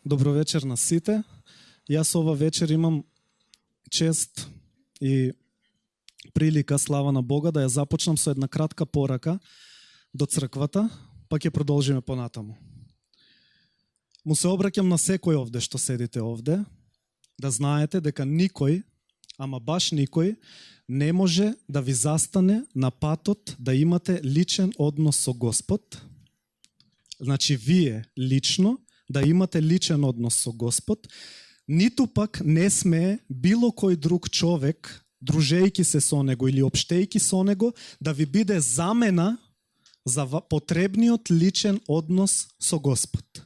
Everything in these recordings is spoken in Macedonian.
Добро вечер на сите. Јас ова вечер имам чест и прилика, слава на Бога, да ја започнам со една кратка порака до црквата, па ќе продолжиме понатаму. Му се обраќам на секој овде што седите овде, да знаете дека никој, ама баш никој, не може да ви застане на патот да имате личен однос со Господ. Значи, вие лично да имате личен однос со Господ, ниту пак не смее било кој друг човек, дружејки се со него или општејки со него, да ви биде замена за потребниот личен однос со Господ.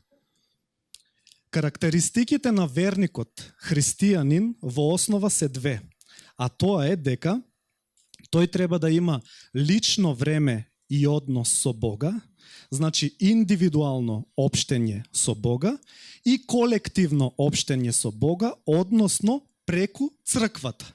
Карактеристиките на верникот, христијанин, во основа се две, а тоа е дека тој треба да има лично време и однос со Бога, значи индивидуално општење со Бога и колективно општење со Бога, односно преку црквата.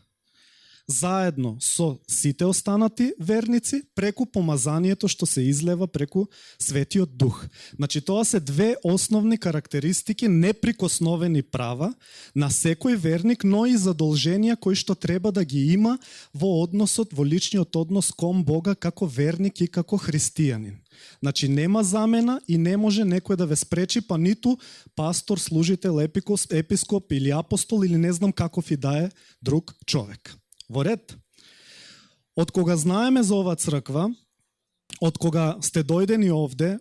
Заедно со сите останати верници, преку помазанието што се излева преку Светиот Дух. Значи тоа се две основни карактеристики, неприкосновени права на секој верник, но и задолженија кои што треба да ги има во односот, во личниот однос кон Бога како верник и како христијанин. Значи нема замена и не може некој да ве спречи, па ниту пастор, служител, епископ или апостол или не знам каков и да е друг човек. Во ред, од кога знаеме за оваа црква, од кога сте дојдени овде,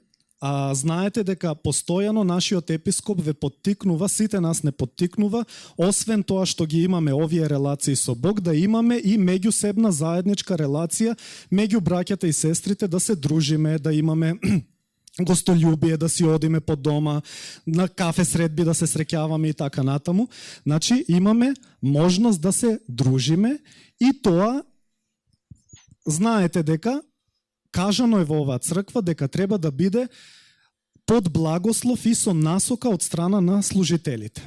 знаете дека постојано нашиот епископ ве поттикнува, сите нас не поттикнува, освен тоа што ги имаме овие релации со Бог, да имаме и меѓусебна заедничка релација меѓу браќата и сестрите, да се дружиме, да имаме гостолюбие, да си одиме по дома, на кафе средби да се среќаваме и така натаму. Значи имаме можност да се дружиме и тоа знаете дека кажано е во оваа црква дека треба да биде под благослов и со насока од страна на служителите.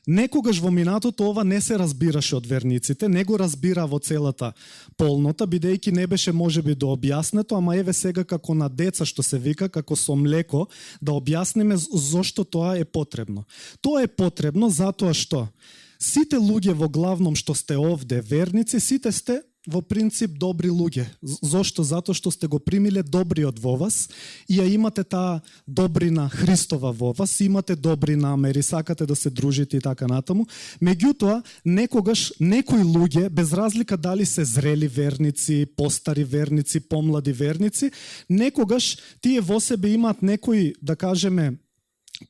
Некогаш во минатото ова не се разбираше од верниците, не го разбира во целата полнота, бидејќи не беше можеби да објаснето, ама еве сега како на деца што се вика, како со млеко, да објасниме зошто тоа е потребно. Тоа е потребно затоа што сите луѓе во главном што сте овде, верници, сите сте во принцип добри луѓе. Зошто? Затоа што сте го примиле добриот во вас и ја имате таа добрина Христова во вас, имате добри намери, сакате да се дружите и така натаму. Меѓутоа, некогаш некои луѓе, без разлика дали се зрели верници, постари верници, помлади верници, некогаш тие во себе имаат некои, да кажеме,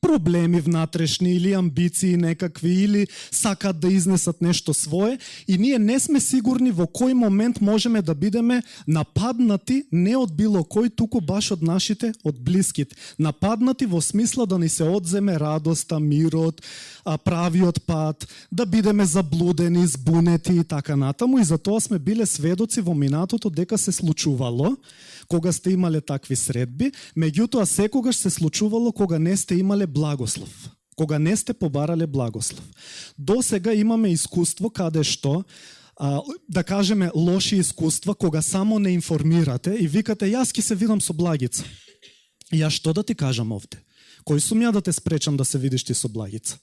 проблеми внатрешни или амбиции некакви, или сакат да изнесат нешто свое и ние не сме сигурни во кој момент можеме да бидеме нападнати не од било кој, туку баш од нашите, од блиските. Нападнати во смисла да ни се одземе радоста, мирот, правиот пат, да бидеме заблудени, збунети и така натаму, и затоа сме биле сведоци во минатото дека се случувало кога сте имале такви средби, меѓутоа секогаш се случувало кога не сте имале благослов, кога не сте побарале благослов. До сега имаме искуство каде што, да кажеме лоши искуства, кога само не информирате и викате, јас ќе се видам со Благица. Јас што да ти кажам овде? Кој сум ја да те спречам да се видиш ти со Благица?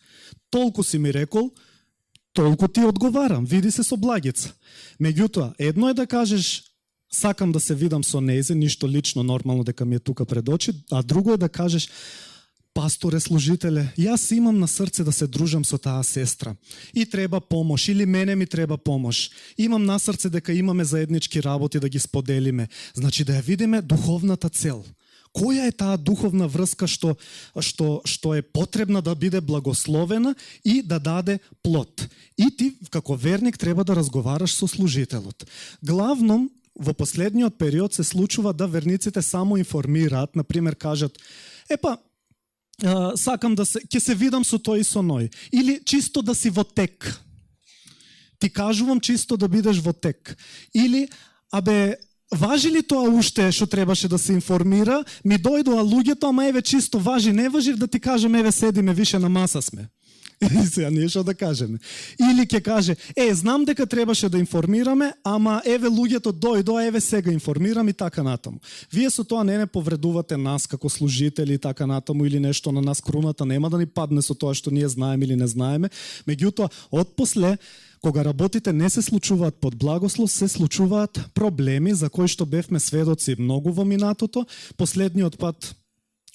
Толку си ми рекол, толку ти одговарам, види се со Благица. Меѓутоа, едно е да кажеш, сакам да се видам со нејзе, ништо лично, нормално дека ми е тука пред очи, а друго е да кажеш, пасторе, служителе, јас имам на срце да се дружам со таа сестра и треба помош, или мене ми треба помош. Имам на срце дека имаме заеднички работи да ги споделиме. Значи да ја видиме духовната цел. Која е таа духовна врска што е потребна да биде благословена и да даде плод. И ти, како верник, треба да разговараш со служителот. Главном, во последниот период се случува да верниците само информираат, например кажат, сакам да ќе се видам со тој и со ној. Или чисто да си во тек. Ти кажувам чисто да бидеш во тек. Или, важи ли тоа уште што требаше да се информира? Ми дојдоа луѓето, ама еве чисто важи, не важи да ти кажам, еве седиме, више на маса сме. И сега ние што да кажеме? Или ќе каже, знам дека требаше да информираме, ама еве луѓето дојдоа, еве сега информирам и така натаму. Вие со тоа не повредувате нас како служители и така натаму, или нешто на нас круната нема да ни падне со тоа што ние знаеме или не знаеме. Меѓутоа, отпосле, кога работите не се случуваат под благослов, се случуваат проблеми за кои што бевме сведоци многу во минатото. Последниот пат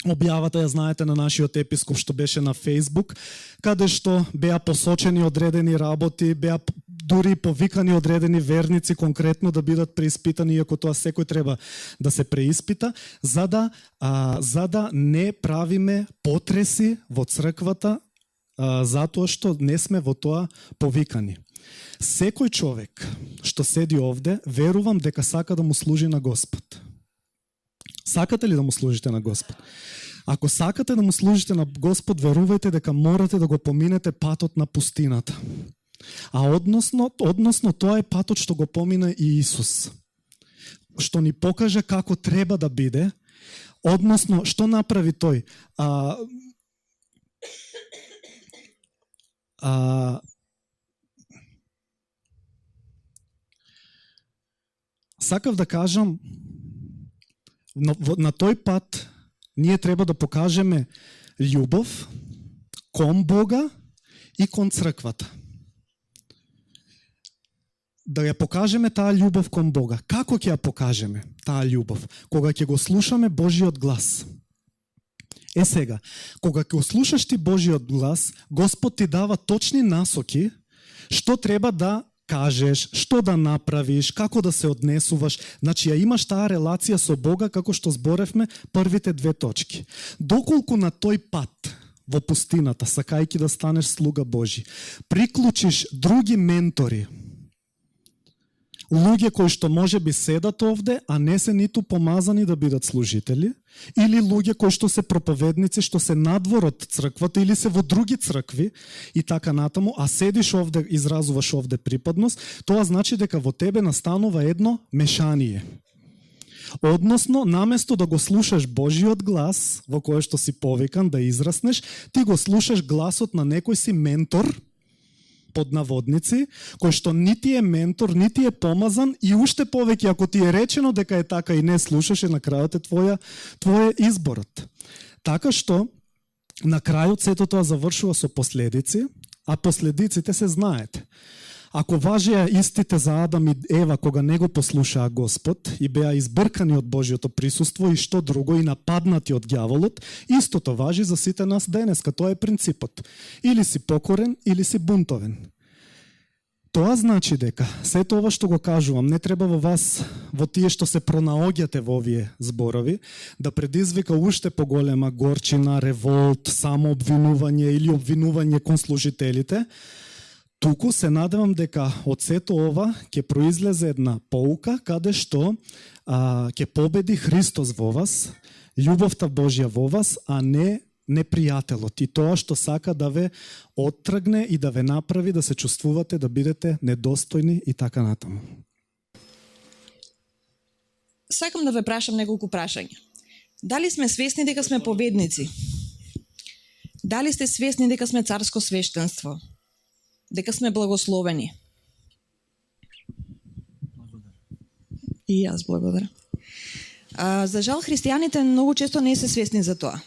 објавата ја знаете на нашиот епископ што беше на Facebook, каде што беа посочени одредени работи, беа дури повикани одредени верници конкретно да бидат преиспитани, иако тоа секој треба да се преиспита, за да не правиме потреси во црквата, затоа што не сме во тоа повикани. Секој човек што седи овде, верувам дека сака да му служи на Господ. Сакате ли да му служите на Господ? Ако сакате да му служите на Господ, верувајте дека морате да го поминете патот на пустината. А односно тоа е патот што го помина и Исус. Што ни покаже како треба да биде, односно што направи тој. Сакав да кажам, на тој пат ние треба да покажеме љубов кон Бога и кон црквата. Да ја покажеме таа љубов кон Бога. Како ќе ја покажеме таа љубов? Кога ќе го слушаме Божиот глас. Сега, кога ќе го слушаш ти Божиот глас, Господ ти дава точни насоки што треба да кажеш, што да направиш, како да се однесуваш. Значи, ја имаш таа релација со Бога, како што зборевме првите две точки. Доколку на тој пат во пустината, сакајќи да станеш слуга Божи, приклучиш други ментори, луѓе кои што може би седат овде, а не се ниту помазани да бидат служители, или луѓе кои што се проповедници, што се надвор од црквата, или се во други цркви и така натаму, а седиш овде, изразуваш овде припадност, тоа значи дека во тебе настанува едно мешание. Односно, наместо да го слушаш Божиот глас, во кој што си повикан да израснеш, ти го слушаш гласот на некој си ментор, под наводници, кој што нити е ментор, нити е помазан и уште повеќе ако ти е речено дека е така и не слушаш, на крајот е твој изборот. Така што на крајот сето тоа завршува со последици, а последиците се знаете. Ако важеа истите за Адам и Ева кога не го послушаа Господ и беа избркани од Божиото присуство и што друго и нападнати од ѓаволот, истото важи за сите нас денеска. Тоа е принципот. Или си покорен, или си бунтовен. Тоа значи дека сето ова што го кажувам не треба во вас, во тие што се пронаоѓате во овие зборови, да предизвика уште поголема горчина, револт, самообвинување или обвинување кон служителите. Туку се надевам дека од сето ова ќе произлезе една поука каде што ќе победи Христос во вас, љубовта Божја во вас, а не непријателот и тоа што сака да ве оттргне и да ве направи да се чувствувате да бидете недостојни и така натаму. Сакам да ве прашам неколку прашања. Дали сме свесни дека сме победници? Дали сте свесни дека сме царско свештенство? Дека сме благословени? И јас благодарам. За жал, христијаните многу често не се свесни за тоа.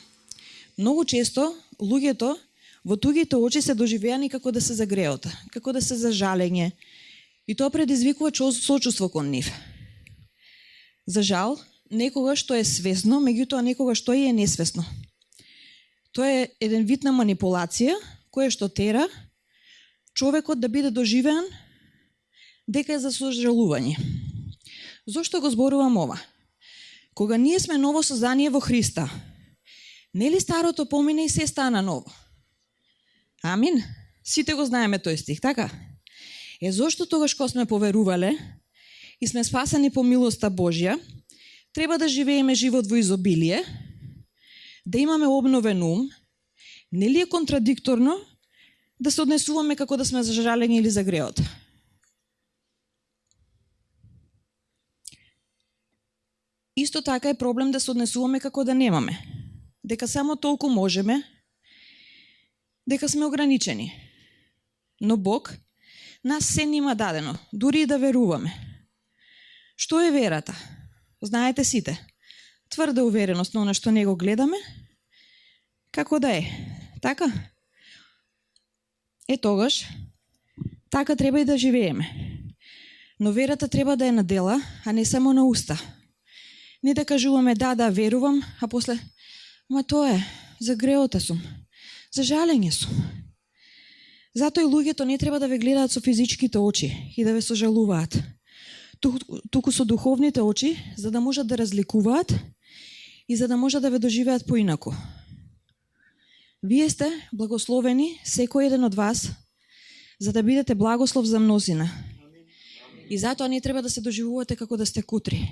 Многу често луѓето во тугите очи се доживеани како да се за греота, како да се за жалење, и тоа предизвикува сочувство кон нив. За жал, некогаш тоа е свесно, меѓутоа некогаш тоа и е несвесно. Тоа е еден вид на манипулација која што тера човекот да биде доживеан дека е за сожалување. Зошто го зборувам ова? Кога ние сме ново создание во Христа, нели старото помина и се стана ново? Амин? Сите го знаеме тој стих, така? Зошто тогаш кога сме поверувале и сме спасени по милоста Божја, треба да живееме живот во изобилие, да имаме обновен ум, нели е контрадикторно да се однесуваме како да сме за жалење или за греот? Исто така е проблем да се однесуваме како да немаме, дека само толку можеме дека сме ограничени. Но Бог нас се нима дадено, дури и да веруваме. Што е верата? Знаете сите. Тврда увереност на оно што него гледаме, како да е. Така? Тогаш, така треба и да живееме. Но верата треба да е на дела, а не само на уста. Не да кажуваме да, верувам, а после, ма тоа е, за греота сум, за жалење сум. Затоа и луѓето не треба да ве гледаат со физичките очи и да ве сожалуваат, туку со духовните очи, за да можат да разликуваат и за да можат да ве доживеат поинаку. Вие сте благословени, секој еден од вас, за да бидете благослов за мнозина. И затоа не треба да се доживувате како да сте кутри.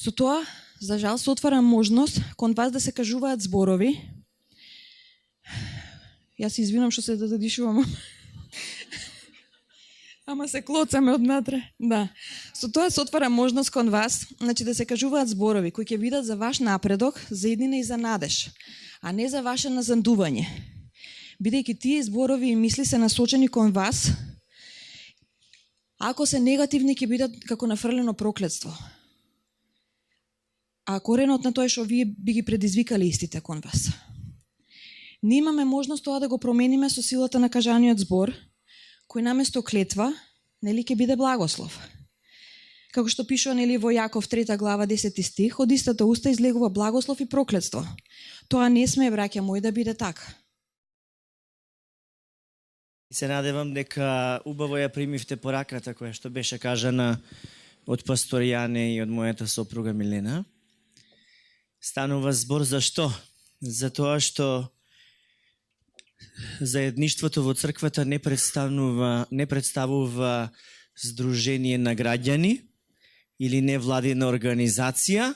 Со тоа, за жал, се отвара можност кон вас да се кажуваат зборови. Јас се извинам што се да дишувам. Ама се клоцаме однатре. Да. Со тоа се отвара можност кон вас, значи да се кажуваат зборови кои ќе бидат за ваш напредок, за иднина и за надеж, а не за ваше назандување. Бидејќи тие зборови и мисли се насочени кон вас, ако се негативни ќе бидат како нафрлено проклетство. А коренот на тоа е што вие би ги предизвикали истите кон вас. Ние имаме можност тоа да го промениме со силата на кажаниот збор, кој наместо клетва, нели ќе биде благослов. Како што пишува нели во Јаков 3 глава 10 стих, од истата уста излегува благослов и проклетство. Тоа не сме, браќа мои, да биде така. Се надевам дека убаво ја примивте пораката која што беше кажана од пастор Јане и од мојата сопруга Милена. Станува збор за што? За тоа што заедништвото во црквата не представува здружение на граѓани или невладина организација,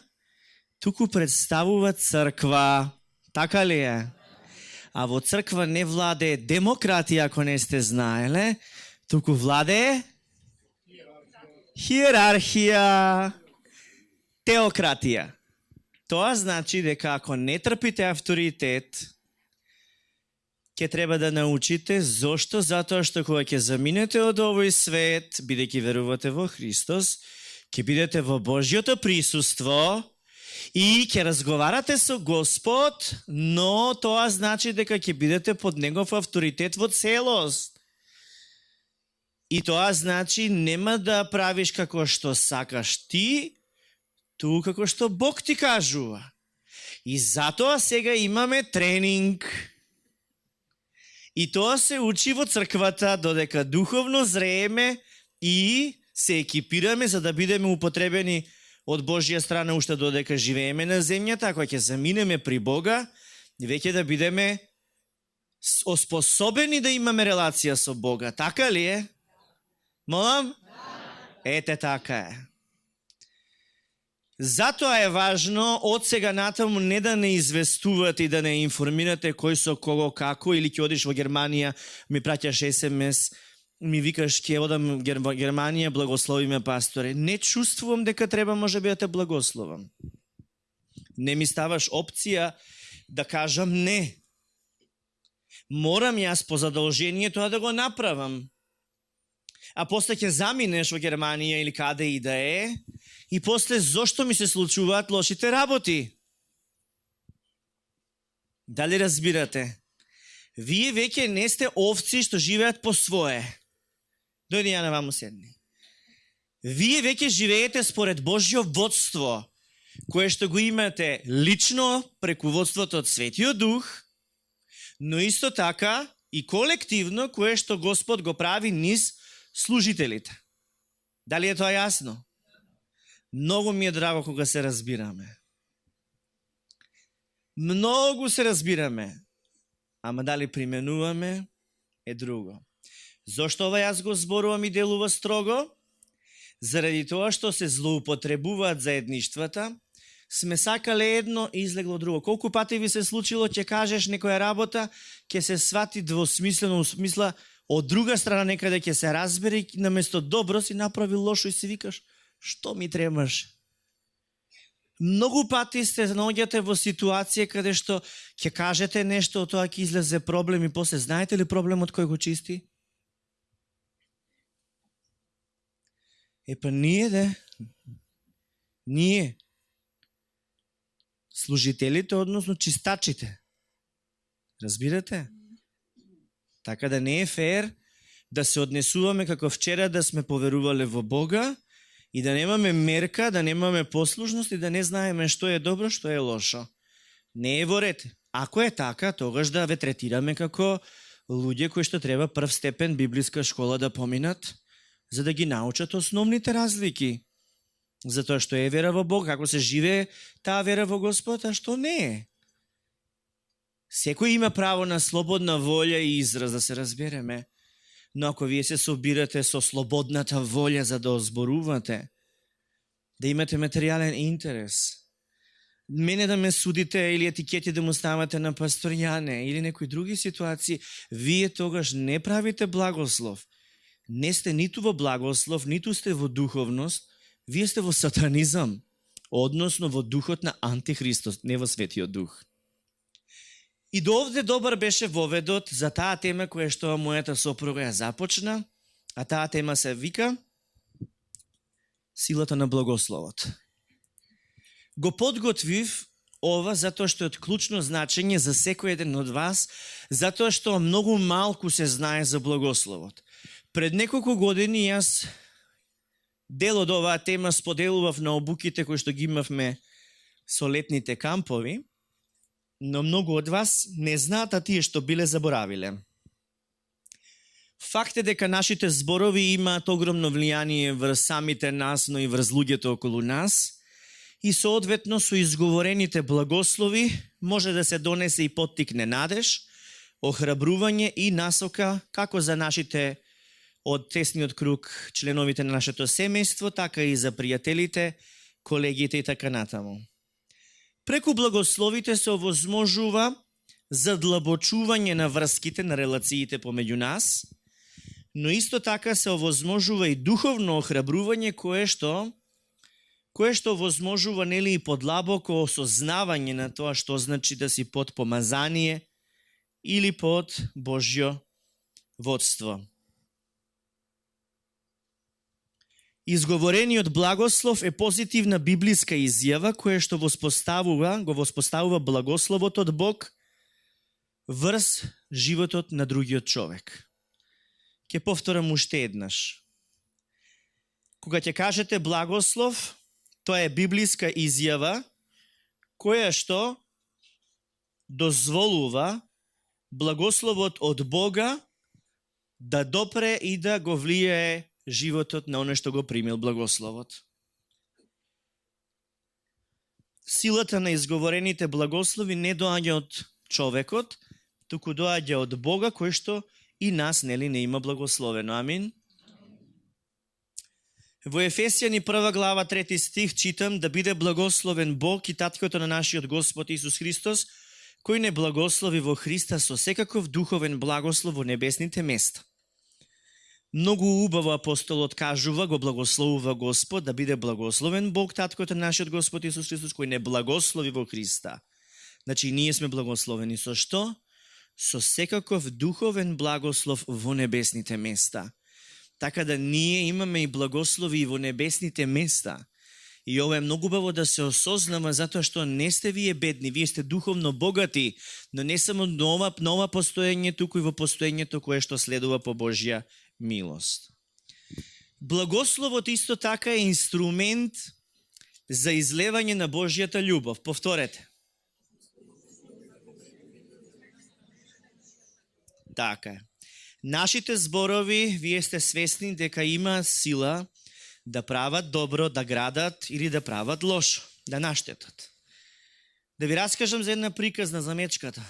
туку представува црква. Така ли е? А во црква не владее демократија, ако не сте знаеле, туку владее хиерархија, теократија. Тоа значи дека ако не трпите авторитет, ќе треба да научите зошто, затоа што кога ќе заминете од овој свет, бидејќи верувате во Христос, ќе бидете во Божјото присуство и ќе разговарате со Господ, но тоа значи дека ќе бидете под негов авторитет во целост. И тоа значи нема да правиш како што сакаш ти, ту како што Бог ти кажува. И затоа сега имаме тренинг. И тоа се учи во црквата, додека духовно зрееме и се екипираме за да бидеме употребени од Божја страна уште додека живееме на земјата, ако ќе заминеме при Бога, веќе да бидеме оспособени да имаме релација со Бога. Така ли е? Молам? Ете така е. Затоа е важно од сега натаму не да не известувате и да не информирате кој со кого како, или ќе одиш во Германија, ми праќаш SMS, ми викаш ќе одам во Германија, благослови ме пасторе. Не чувствувам дека треба можеби да те благословам. Не ми ставаш опција да кажам не. Морам јас по задолжение тоа да го направам. А после ќе заминеш во Германија или каде и да е, и после зошто ми се случуваат лошите работи? Дали разбирате? Вие веќе не сте овци што живеат по свое. Дојди ја на ваму седни. Вие веќе живеете според Божјо водство, кое што го имате лично преку водството од Светиот Дух, но исто така и колективно кое што Господ го прави низ служителите. Дали е тоа јасно? Многу ми е драго кога се разбираме. Многу се разбираме. Ама дали применуваме е друго. Зошто ова јас го зборувам и делува строго? Заради тоа што се злоупотребуваат заедништвата, сме сакале едно и излегло друго. Колку пати ви се случило, ќе кажеш некоја работа, ќе се свати двосмислено, смисла од друга страна некаде ќе се разбере и наместо добро си направи лошо и си викаш, што ми требаш? Многу пати се наоѓате во ситуација каде што ќе кажете нешто, тоа ќе излезе проблем и после знаете ли проблемот кој го чисти? Епа ние, служителите, односно чистачите. Разбирате? Така да не е фер да се однесуваме како вчера да сме поверувале во Бога и да немаме мерка, да немаме послушност и да не знаеме што е добро, што е лошо. Не е во ред. Ако е така, тогаш да ве третираме како луѓе кои што треба прв степен библиска школа да поминат, за да ги научат основните разлики. Затоа што е вера во Бог, како се живее таа вера во Господ, а што не е. Секој има право на слободна волја и израз, да се разбереме. Но ако вие се собирате со слободната волја за да озборувате, да имате материјален интерес, мене да ме судите или етикети да му ставате на пастор Јане или некои други ситуации, вие тогаш не правите благослов. Не сте ниту во благослов, ниту сте во духовност, вие сте во сатанизам, односно во духот на Антихристос, не во Светиот Дух. И до овде добар беше воведот за таа тема која што мојата сопруга ја започна, а таа тема се вика силата на благословот. Го подготвив ова затоа што е од клучно значење за секој еден од вас, затоа што многу малку се знае за благословот. Пред неколку години јас дел од оваа тема споделував на обуките кои што ги имавме со летните кампови, но многу од вас не знаат, а тие што биле заборавиле. Факт е дека нашите зборови имаат огромно влијание врз самите нас, но и врз луѓето околу нас, и соодветно со изговорените благослови може да се донесе и поттикне надеж, охрабрување и насока како за нашите од тесниот круг, членовите на нашето семејство, така и за пријателите, колегите и така натаму. Преку благословите се овозможува задлабочување на врските, на релациите помеѓу нас, но исто така се овозможува и духовно охрабрување кое што овозможува нели и подлабоко осознавање на тоа што значи да си под помазание или под Божјо водство. Изговорениот благослов е позитивна библиска изјава која што го воспоставува благословот од Бог врз животот на другиот човек. Ќе повторам уште еднаш. Кога ќе кажете благослов, тоа е библиска изјава која што дозволува благословот од Бога да допре и да го влијае животот на оној што го примил благословот. Силата на изговорените благослови не доаѓа од човекот, туку доаѓа од Бога кој што и нас нели не има благословено. Амин. Во Ефесијани 1 глава 3 стих читам: да биде благословен Бог и таткото на нашиот Господ Исус Христос, кој не благослови во Христа со секаков духовен благослов во небесните места. Многу убаво апостолот кажува, го благословува Господ, да биде благословен Бог, таткото на нашиот Господ Исус Христос, кој не благослови во Христа. Значи, ние сме благословени со што? Со секаков духовен благослов во небесните места. Така да ние имаме и благослови и во небесните места. И ова е многу убаво да се осознава, затоа што не сте вие бедни, вие сте духовно богати, но не само нова постоење, туку и во постоењето кое што следува по Божја милост. Благословот исто така е инструмент за излевање на Божјата љубов. Повторете. Така е. Нашите зборови, вие сте свесни дека има сила да прават добро, да градат или да прават лошо, да наштетат. Да ви раскажам за една приказна за мечката.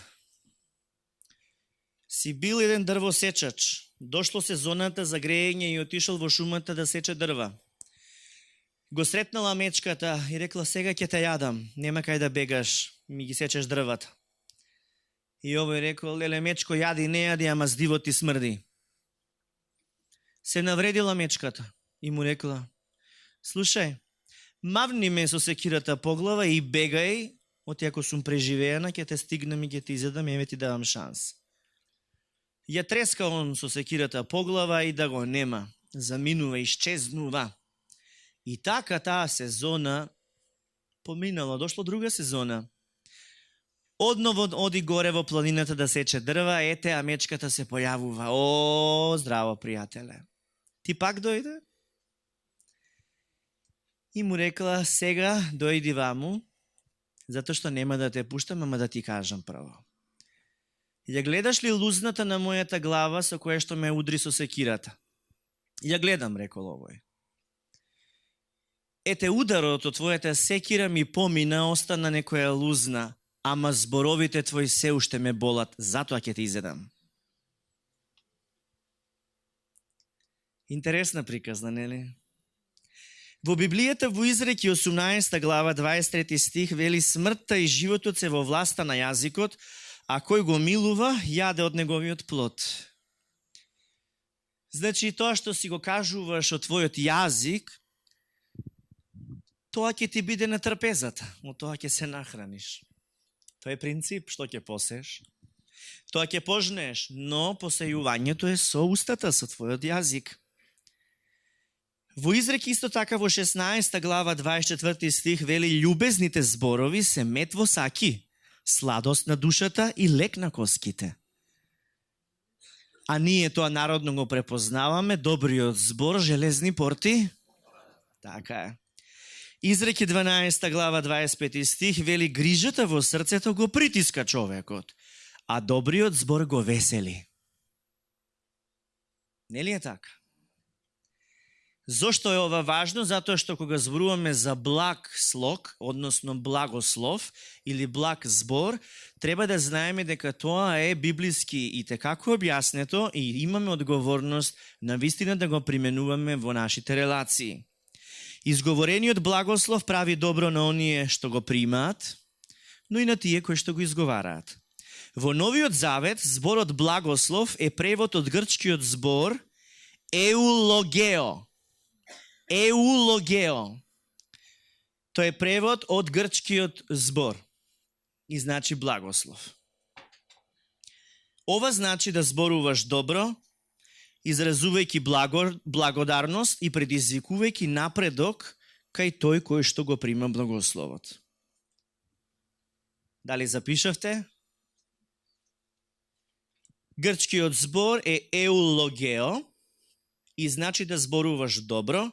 Си бил еден дрвосечач. Дошло сезоната за грејење и отишол во шумата да сече дрва. Го сретнала мечката и рекла: сега ќе те јадам, нема кај да бегаш, ми ги сечеш дрвата. И овој рекол: леле мечко, јади, не јади, ама с диво ти смрди. Се навредила мечката и му рекла: слушај, Мавни ме со секирата по глава и бегај, оти ако сум преживеена, ќе те стигнам и ќе ти изедам, еве ти давам шанс. Ја треска он со секирата по глава и да го нема. Заминува, исчезнува. И така таа сезона поминала, дошло друга сезона. Одново оди горе во планината да сече дрва, ете, а мечката се појавува. О, здраво, пријателе. Ти пак дојде? И му рекла, сега дојди ваму, затоа што нема да те пуштам, ама да ти кажам прво. Ја гледаш ли лузната на мојата глава со која што ме удри со секирата? Ја гледам, рекол овој. Ете, ударот од твојата секира ми помина, остана некоја лузна, ама зборовите твои се уште ме болат, затоа ќе те изедам. Интересна приказна, нели? Во Библијата во Изреки 18 глава 23 стих вели смртта и животот се во власта на јазикот, а кој го милува, јаде од неговиот плод. Значи, тоа што си го кажуваш од твојот јазик, тоа ќе ти биде на трпезата, од тоа ќе се нахраниш. Тоа е принцип, што ќе посееш. Тоа ќе пожнеш, но посејувањето е со устата, со твојот јазик. Во Изреки исто така во 16 глава 24 стих вели љубезните зборови се мед во саки, сладост на душата и лек на коските. А ние тоа народно го препознаваме, добриот збор, железни порти. Така е. Изреки 12 глава 25 стих вели грижата во срцето го притиска човекот, а добриот збор го весели. Нели е така? Зошто е ова важно? Затоа што кога зборуваме за благ слог, односно благослов или благ збор, треба да знаеме дека тоа е библиски и tekako објаснето и имаме одговорност на вистина да го применуваме во нашите релации. Изговорениот благослов прави добро на оние што го примаат, но и на тие кои што го изговараат. Во Новиот Завет зборот благослов е превод од грчкиот збор еулогео. Еулогео. Тоа е превод од грчкиот збор и значи благослов. Ова значи да зборуваш добро, изразувајќи благодарност и предизвикувајќи напредок кај тој кој што го прима благословот. Дали запишавте? Грчкиот збор е еулогео и значи да зборуваш добро,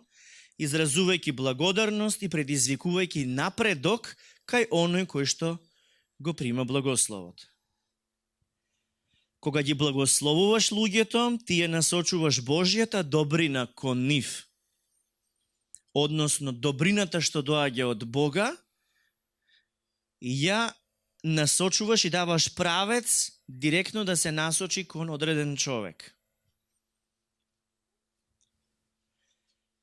изразувајќи благодарност и предизвикувајќи напредок кај оној кој што го прима благословот. Кога ги благословуваш луѓето, ти ја насочуваш Божјата добрина кон нив. Односно, добрината што доаѓа од Бога, ја насочуваш и даваш правец директно да се насочи кон одреден човек.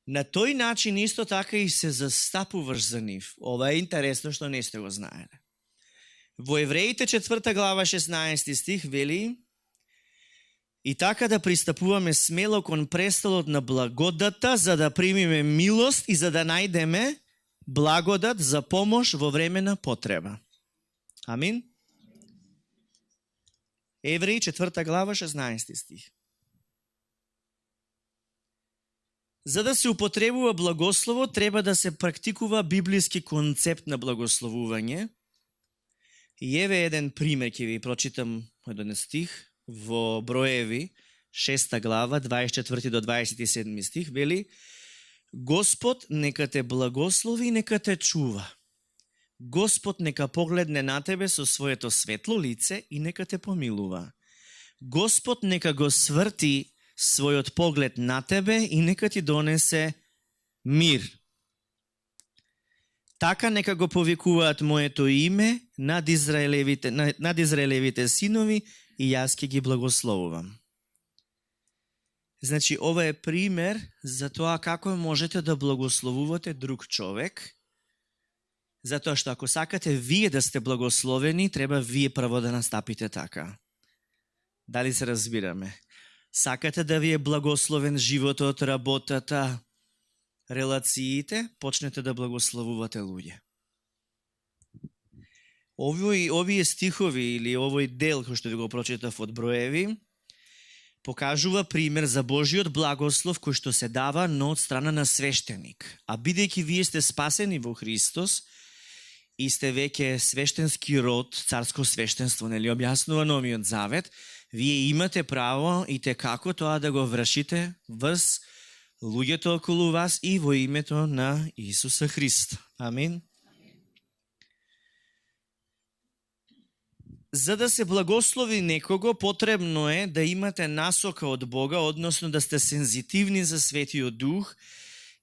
На тој начин исто така и се застапуваш за нив. Ова е интересно што не сте го знаеле. Во Евреите 4 глава 16 стих вели и така да пристапуваме смело кон престолот на благодата, за да примиме милост и за да најдеме благодат за помош во време на потреба. Амин? Евреи 4 глава 16 стих. За да се употребува благослово, треба да се практикува библиски концепт на благословување. И еве еден пример, ќе ви прочитам еден стих во Броеви, 6 глава, 24 до 27 стих, вели Господ нека те благослови и нека те чува. Господ нека погледне на тебе со своето светло лице и нека те помилува. Господ нека го сврти својот поглед на тебе и нека ти донесе мир. Така нека го повикуваат моето име над Израелевите синови и јас ќе ги благословувам. Значи, ова е пример за тоа како можете да благословувате друг човек, затоа што ако сакате вие да сте благословени, треба вие прво да настапите така. Дали се разбираме? Сакате да ви е благословен животот, работата, релациите, почнете да благословувате луѓе. Овие стихови или овој дел кој што ви го прочитав од Броеви покажува пример за Божиот благослов кој што се дава но од страна на свештеник. А бидејќи вие сте спасени во Христос и сте веќе свештенски род, царско свештенство, нели објаснува Новиот Завет, вие имате право и те како тоа да го вршите врз луѓето околу вас и во името на Исуса Христа. Амин. За да се благослови некого, потребно е да имате насока од Бога, односно да сте сензитивни за Светиот Дух,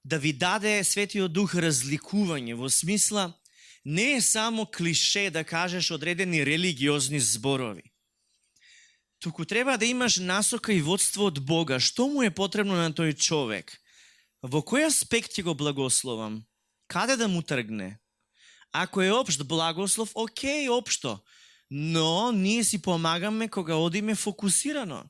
да ви даде Светиот Дух разликување, во смисла не е само клише да кажеш одредени религиозни зборови. Туку треба да имаш насока и водство од Бога. Што му е потребно на тој човек? Во кој аспект ќе го благословам? Каде да му тргне? Ако е општ благослов, окей, општо. Но ние си помагаме кога одиме фокусирано.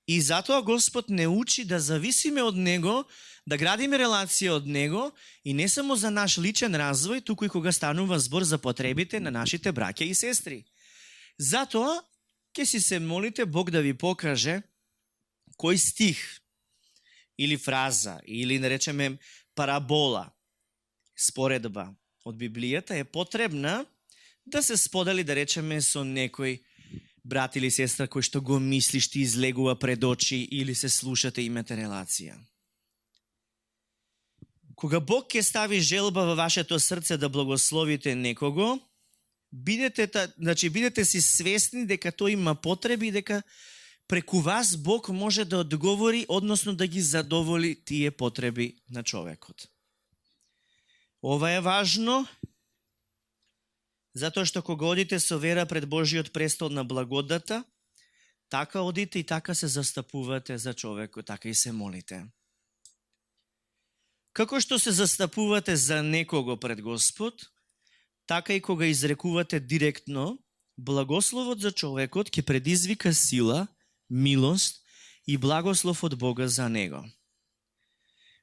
И затоа Господ не учи да зависиме од Него, да градиме релација од Него и не само за наш личен развој, туку и кога станува збор за потребите на нашите браќа и сестри. Затоа ќе си се молите Бог да ви покаже кој стих или фраза или наречеме парабола, споредба од Библијата е потребна да се сподели, да речеме, со некој брат или сестра кој што го мислиш, ти излегува пред очи или се слушате, имате релација. Кога Бог ќе стави желба во вашето срце да благословите некого, бидете си свесни дека тој има потреби и дека преку вас Бог може да одговори, односно да ги задоволи тие потреби на човекот. Ова е важно, затоа што кога одите со вера пред Божиот престол на благодата, така одите и така се застапувате за човекот, така и се молите. Како што се застапувате за некого пред Господ, така и кога изрекувате директно, благословот за човекот ќе предизвика сила, милост и благослов од Бога за него.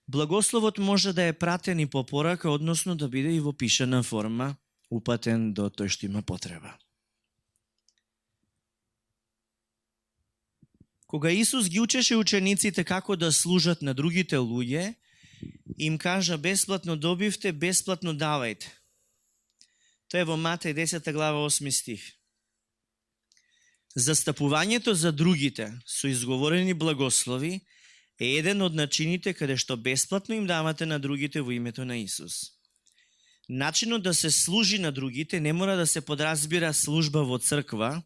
Благословот може да е пратен и по порака, односно да биде и во пишана форма, упатен до тој што има потреба. Кога Исус ги учеше учениците како да служат на другите луѓе, им кажа: бесплатно добивте, бесплатно давајте. Тоа е во Матеј 10 глава 8 стих. Застапувањето за другите со изговорени благослови е еден од начините каде што бесплатно им давате на другите во името на Исус. Начинот да се служи на другите не мора да се подразбира служба во црква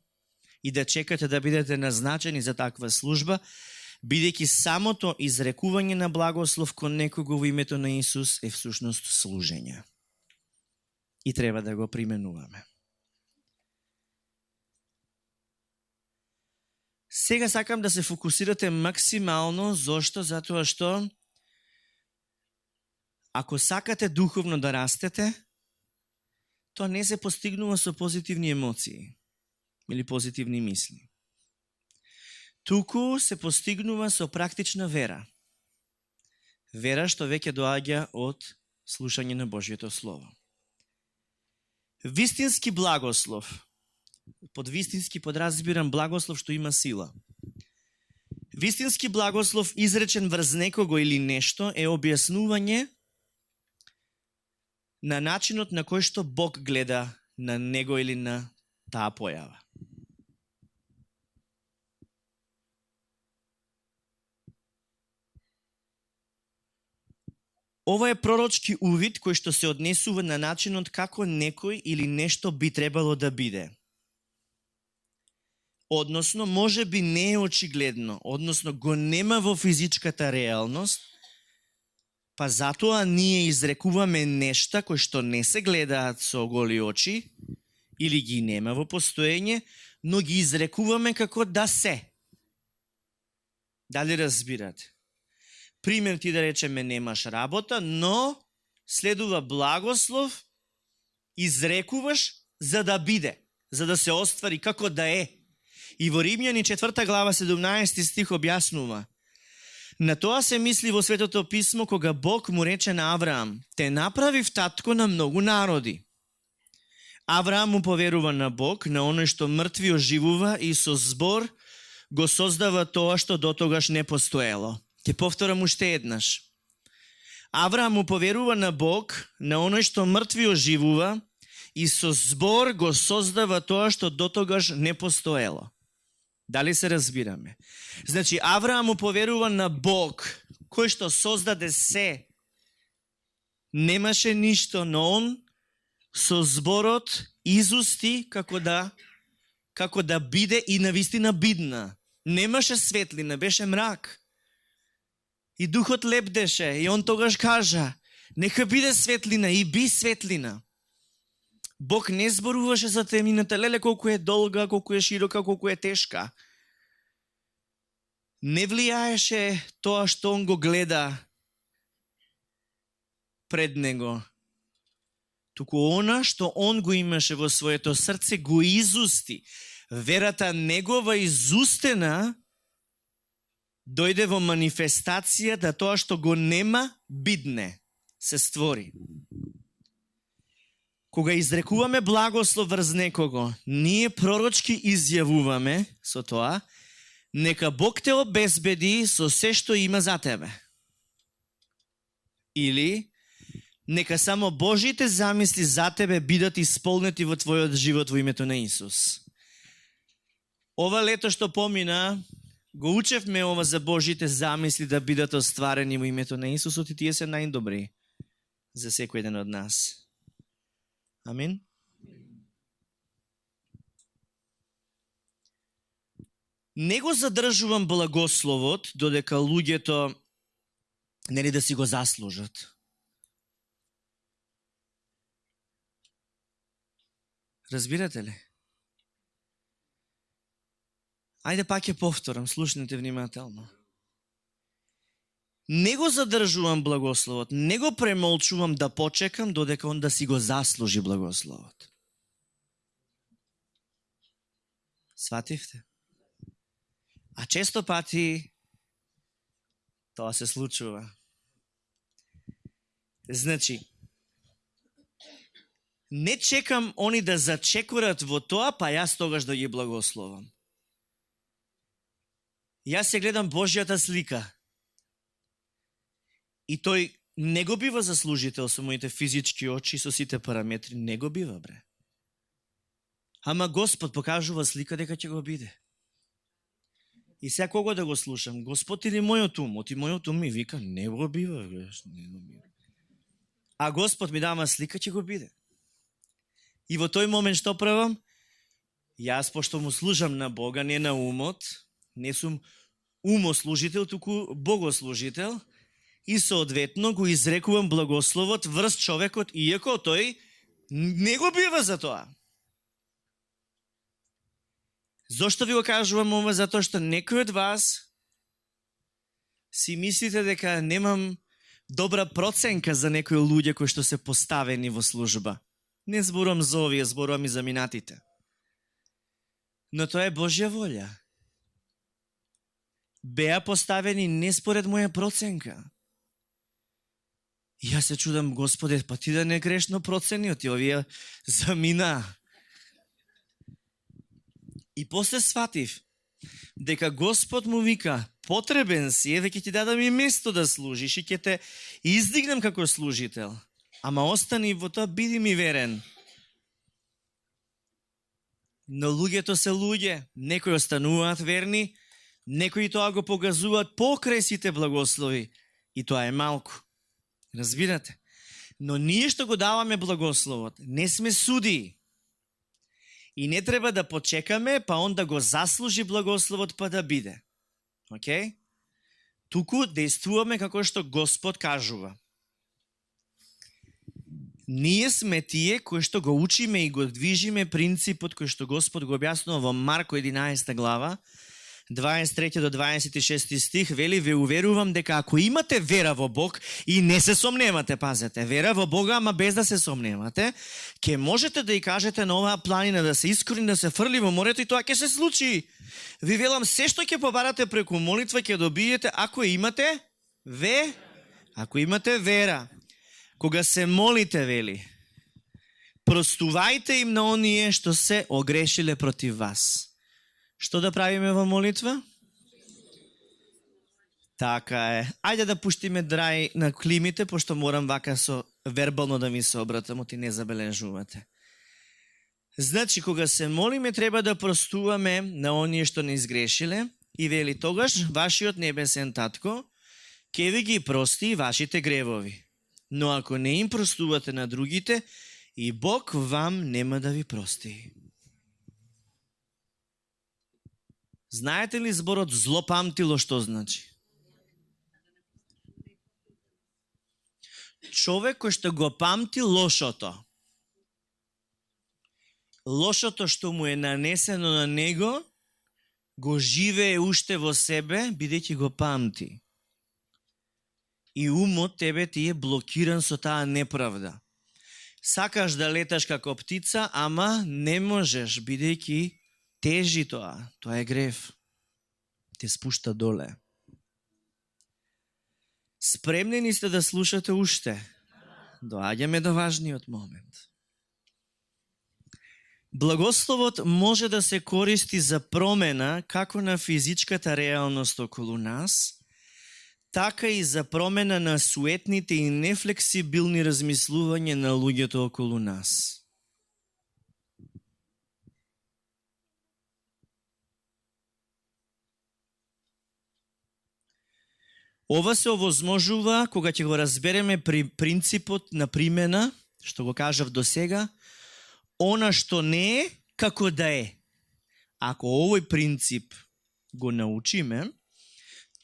и да чекате да бидете назначени за таква служба, бидејќи самото изрекување на благослов кон некого во името на Исус е всушност служење. И треба да го применуваме. Сега сакам да се фокусирате максимално. Зошто? Затоа што ако сакате духовно да растете, тоа не се постигнува со позитивни емоции или позитивни мисли. Туку се постигнува со практична вера. Вера што веќе доаѓа од слушање на Божјото Слово. Вистински благослов. Под вистински подразбирам благослов што има сила. Вистински благослов изречен врз некого или нешто е објаснување на начинот на кој што Бог гледа на него или на таа појава. Ова е пророчки увид кој што се однесува на начинот како некој или нешто би требало да биде. Односно, може би не е очигледно, односно го нема во физичката реалност, па затоа ние изрекуваме нешта кои што не се гледаат со голи очи или ги нема во постоење, но ги изрекуваме како да се. Дали разбирате? Пример, ти да речеме немаш работа, но следува благослов, изрекуваш за да биде, за да се оствари како да е. И во Римјани 4 глава 17 стих објаснува: На тоа се мисли во Светото писмо кога Бог му рече на Авраам: те направив татко на многу народи. Авраам му поверува на Бог, на оној што мртви оживува и со збор го создава тоа што дотогаш не постоело. Ќе повторам уште еднаш. Авраам му поверува на Бог, на оној што мртви оживува и со збор го создава тоа што дотогаш не постоело. Дали се разбираме? Значи, Авраам му поверува на Бог, кој што создаде се. Немаше ништо, но он со зборот изусти како да биде и навистина бидна. Немаше светлина, беше мрак. И духот лепдеше и он тогаш кажа: нека биде светлина и би светлина. Бог не зборуваше за темината, леле колку е долга, колку е широка, колку е тешка. Не влијаеше тоа што он го гледа пред него. Туку она што он го имаше во своето срце го изусти. Верата негова изустена дојде во манифестација да тоа што го нема бидне, се створи. Кога изрекуваме благослов врз некого, ние пророчки изјавуваме со тоа: нека Бог те обезбеди со се што има за тебе. Или нека само Божите замисли за тебе бидат исполнети во твојот живот во името на Исус. Ова лето што помина, го учевме ова за Божите замисли да бидат остварени во името на Исусот и тие се најдобри за секој еден од нас. Амин. Не го задржувам благословот додека луѓето нели да си го заслужат. Разбирате ли? Ајде пак ќе повторам, слушнете внимателно. Не го задржувам благословот, не го премолчувам да почекам додека он да си го заслужи благословот. Свативте? А често пати тоа се случува. Значи, не чекам они да зачекорат во тоа, па јас тогаш да ги благословам. Јас се гледам Божјата слика. И тој не го бива заслужител со моите физички очи, со сите параметри. Не го бива, бре. Ама Господ покажува слика дека ќе го биде. И сега кого да го слушам? Господ или мојот ум? Оти мојот ум ми вика, не го бива, бре. Не го бива. А Господ ми дава слика, ќе го биде. И во тој момент што правам? Јас, пошто му служам на Бога, не на умот, не сум умослужител, туку богослужител, и соодветно го изрекувам благословот врз човекот, иако тој не го бива за тоа. Зошто ви го кажувам ова? Затоа што некој од вас си мислите дека немам добра проценка за некои луѓе кои што се поставени во служба. Не зборувам за овие, зборувам и за минатите. Но тоа е Божја волја. Беа поставени не според моја проценка. И јас се чудам, Господе, па ти да не грешно процени, оти овие замина. И после сватив дека Господ му вика, потребен си, еве ќе ти дадам и место да служиш и ќе те издигнам како служител. Ама остани во тоа, биди ми верен. Но луѓето се луѓе, некои остануваат верни, некои тоа го погазуваат покрај сите благослови и тоа е малку. Разбирате? Но ние што го даваме благословот, не сме суди. И не треба да почекаме, па он да го заслужи благословот, па да биде. Океј? Туку действуваме како што Господ кажува. Ние сме тие кои што го учиме и го движиме принципот кој што Господ го објаснува во Марко 11 глава, 23 до 26 стих, вели, ве уверувам дека ако имате вера во Бог и не се сомневате, пазете, вера во Бога, ама без да се сомневате, ќе можете да и кажете на оваа планина да се искорени, да се фрли во морето и тоа ќе се случи. Ви велам, се што ќе побарате преку молитва ќе добиете ако имате ако имате вера. Кога се молите, вели, простувајте им на оние што се огрешиле против вас. Што да правиме во молитва? Така е. Ајде да пуштиме драј на климите, пошто морам вака со вербално да ми се обратам, оти не забележувате. Значи, кога се молиме, треба да простуваме на оние што не изгрешиле и вели тогаш вашиот небесен татко ќе ви ги прости вашите гревови. Но ако не им простувате на другите, и Бог вам нема да ви прости. Знаете ли зборот злопамтило што значи? Човек кој што го памти лошото. Лошото што му е нанесено на него, го живее уште во себе, бидејќи го памти. И умот тебе ти е блокиран со таа неправда. Сакаш да леташ како птица, ама не можеш, бидејќи тежи тоа. Тоа е грев. Те спушта доле. Спремнени сте да слушате уште? Доаѓаме до важниот момент. Благословот може да се користи за промена како на физичката реалност околу нас, така и за промена на суетните и нефлексибилни размислување на луѓето околу нас. Ова се овозможува кога ќе го разбереме при принципот на примена, што го кажав до сега, она што не е, како да е. Ако овој принцип го научиме,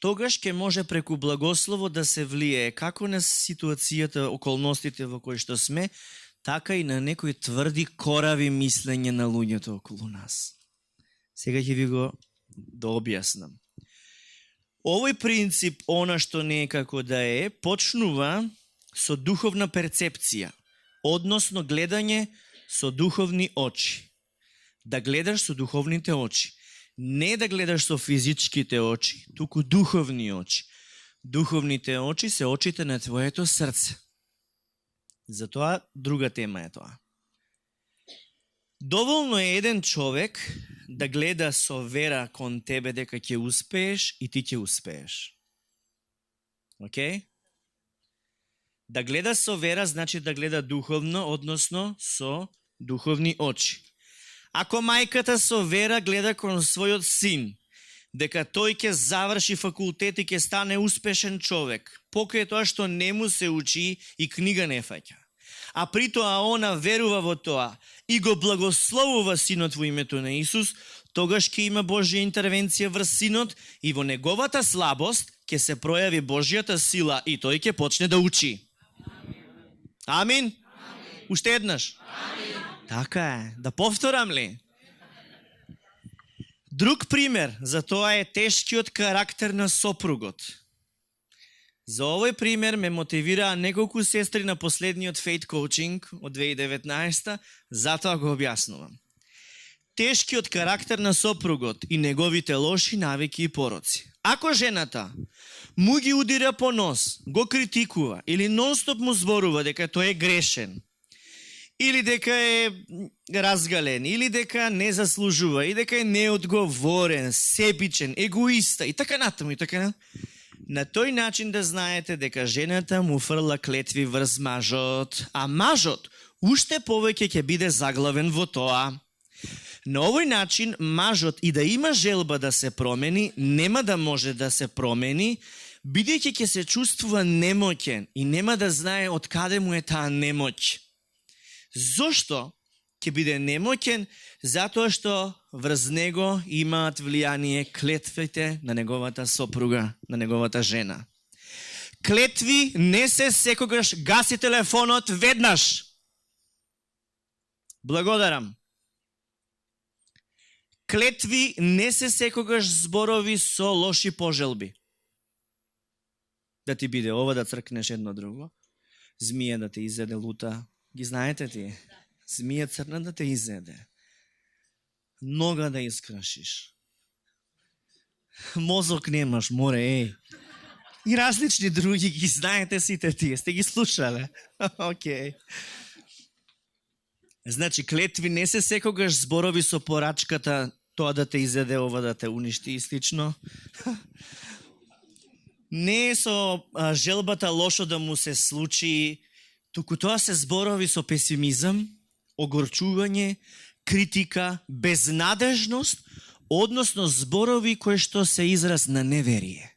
тогаш ќе може преку благослово да се влие како на ситуацијата, околностите во кои што сме, така и на некои тврди, корави мислење на луѓето околу нас. Сега ќе ви го дообјаснам. Овој принцип, она што не е како да е, почнува со духовна перцепција, односно гледање со духовни очи. Да гледаш со духовните очи. Не да гледаш со физичките очи, туку духовни очи. Духовните очи се очите на твоето срце. Затоа друга тема е тоа. Доволно е еден човек да гледа со вера кон тебе дека ќе успееш и ти ќе успееш. Океј? Да гледа со вера значи да гледа духовно, односно со духовни очи. Ако мајката со вера гледа кон својот син, дека тој ќе заврши факултет и ќе стане успешен човек, покрај тоа што не му се учи и книга не фаќа, а при тоа она верува во тоа и го благословува синот во името на Исус, тогаш ќе има Божја интервенција врз синот и во неговата слабост ќе се пројави Божјата сила и тој ќе почне да учи. Амин? Уште еднаш? Амин. Така е. Да повторам ли? Друг пример за тоа е тешкиот карактер на сопругот. За овој пример ме мотивираа неколку сестри на последниот Faith Coaching од 2019, затоа го објаснувам. Тешкиот карактер на сопругот и неговите лоши навики и пороци. Ако жената му ги удира по нос, го критикува или нон-стоп му зборува дека тој е грешен, или дека е разгален, или дека не заслужува, и дека е неодговорен, себичен, егоиста и така натаму и така натаму, на тој начин да знаете дека жената му фрла клетви врз мажот, а мажот уште повеќе ќе биде заглавен во тоа. На овој начин мажот и да има желба да се промени, нема да може да се промени, бидејќи ќе се чувствува немоќен и нема да знае од каде му е таа немоќ. Зошто ќе биде немоќен? Затоа што врз него имаат влијание клетвите на неговата сопруга, на неговата жена. Клетви не се секогаш гаси телефонот веднаш. Благодарам. Клетви не се секогаш зборови со лоши пожелби. Да ти биде ова, да цркнеш едно друго. Змија да те изеде лута. Ги знаете ти? Змија црна да те изеде. Нога да искрашиш. Мозок немаш, море, И различни други ги знаете сите тие, сте ги слушале. Океј. Значи, клетви не се секогаш зборови со порачката, тоа да те изеде, ова да те уништи и слично. Не е со желбата лошо да му се случи, туку тоа се зборови со песимизам, огорчување, критика, безнадежност, односно зборови кои што се израз на неверие.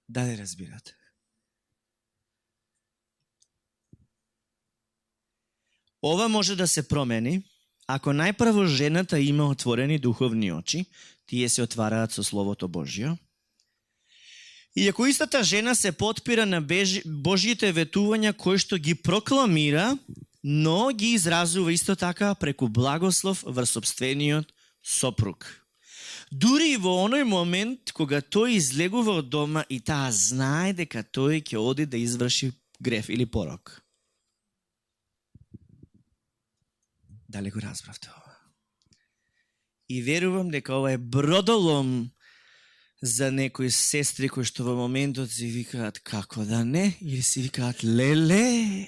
Дали разбирате? Ова може да се промени ако најпрво жената има отворени духовни очи, тие се отвараат со Словото Божјо. И ако истата жена се потпира на Божјите ветувања кои што ги прокламира, но ги изразува исто така преку благослов врз сопствениот сопруг. Дури и во оној момент кога тој излегува од дома и таа знае дека тој ќе оди да изврши греф или порок. Дали го разбравте ова? И верувам дека ова е бродолом за некои сестри кои што во моментот си викаат како да не, или си викаат леле.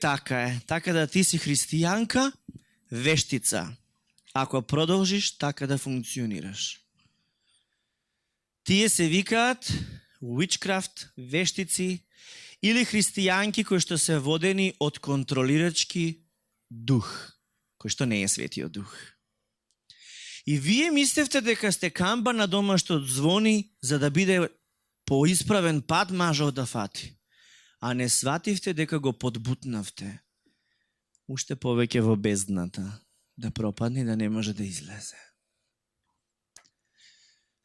Така е. Така да ти си христијанка, вештица. Ако продолжиш така да функционираш. Тие се викаат witchcraft, вештици или христијанки кои што се водени од контролирачки дух, кој што не е светиот дух. И вие мислевте дека сте камба на дома што звони за да биде по исправен пат мажот да фати, а не свативте дека го подбутнавте уште повеќе во бездната, да пропадне и да не може да излезе.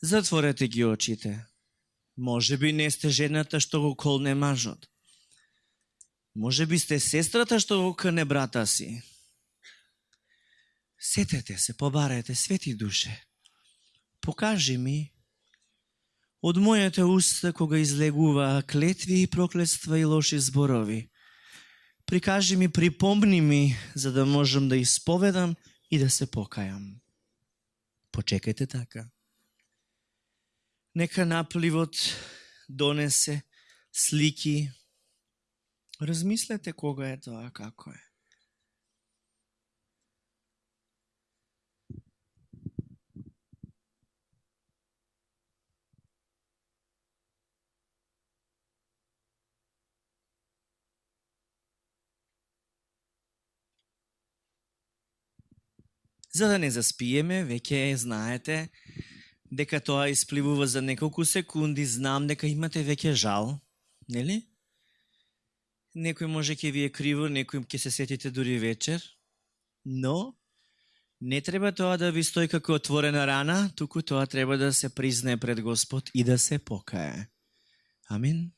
Затворете ги очите. Може би не сте жената што го колне мажот. Може би сте сестрата што го кане брата си. Сетете се, побарете, свети душе. Покажи ми од мојите уста кога излегува клетви и проклетства и лоши зборови. Прикажи ми, припомни ми, за да можам да исповедам и да се покајам. Почекајте така. Нека напливот донесе слики. Размислете кога е тоа, како е. За да не заспиеме, веќе знаете дека тоа испливува за неколку секунди, знам дека имате веќе жал, нели? Некој може ќе ви е криво, некој ќе се сетите дури вечер, но не треба тоа да ви стои како отворена рана, туку тоа треба да се признае пред Господ и да се покае. Амин.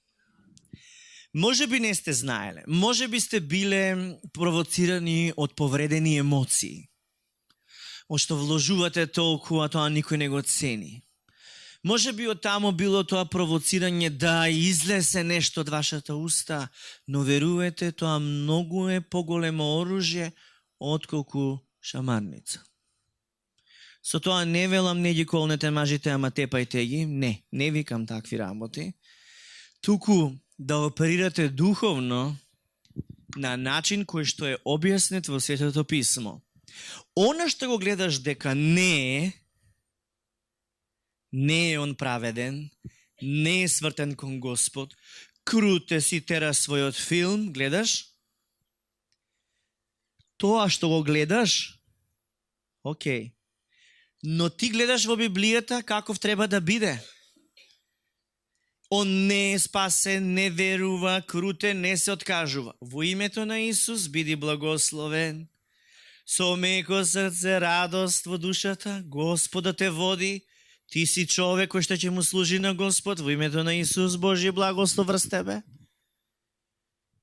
Може би не сте знаеле, може би сте биле провоцирани од повредени емоции. Од што вложувате толку, а тоа никој не го цени. Може би од тамо било тоа провоцирање да излезе нешто од вашата уста, но верувате, тоа многу е поголемо оружје отколку шамарница. Со тоа не велам не ги колнете мажите, ама тепајте ги. Не викам такви работи. Туку да оперирате духовно на начин кој што е објаснет во Светото писмо. Она што го гледаш дека не е он праведен, не е свртен кон Господ, круте си тера својот филм, гледаш? Тоа што го гледаш, окей. Но ти гледаш во Библијата каков треба да биде. Он не е спасен, не верува, круте, не се откажува. Во името на Исус биди благословен. Со меко срце, радост во душата, Господа те води, ти си човек кој што ќе му служи на Господ, во името на Исус, Божи благослов врз тебе.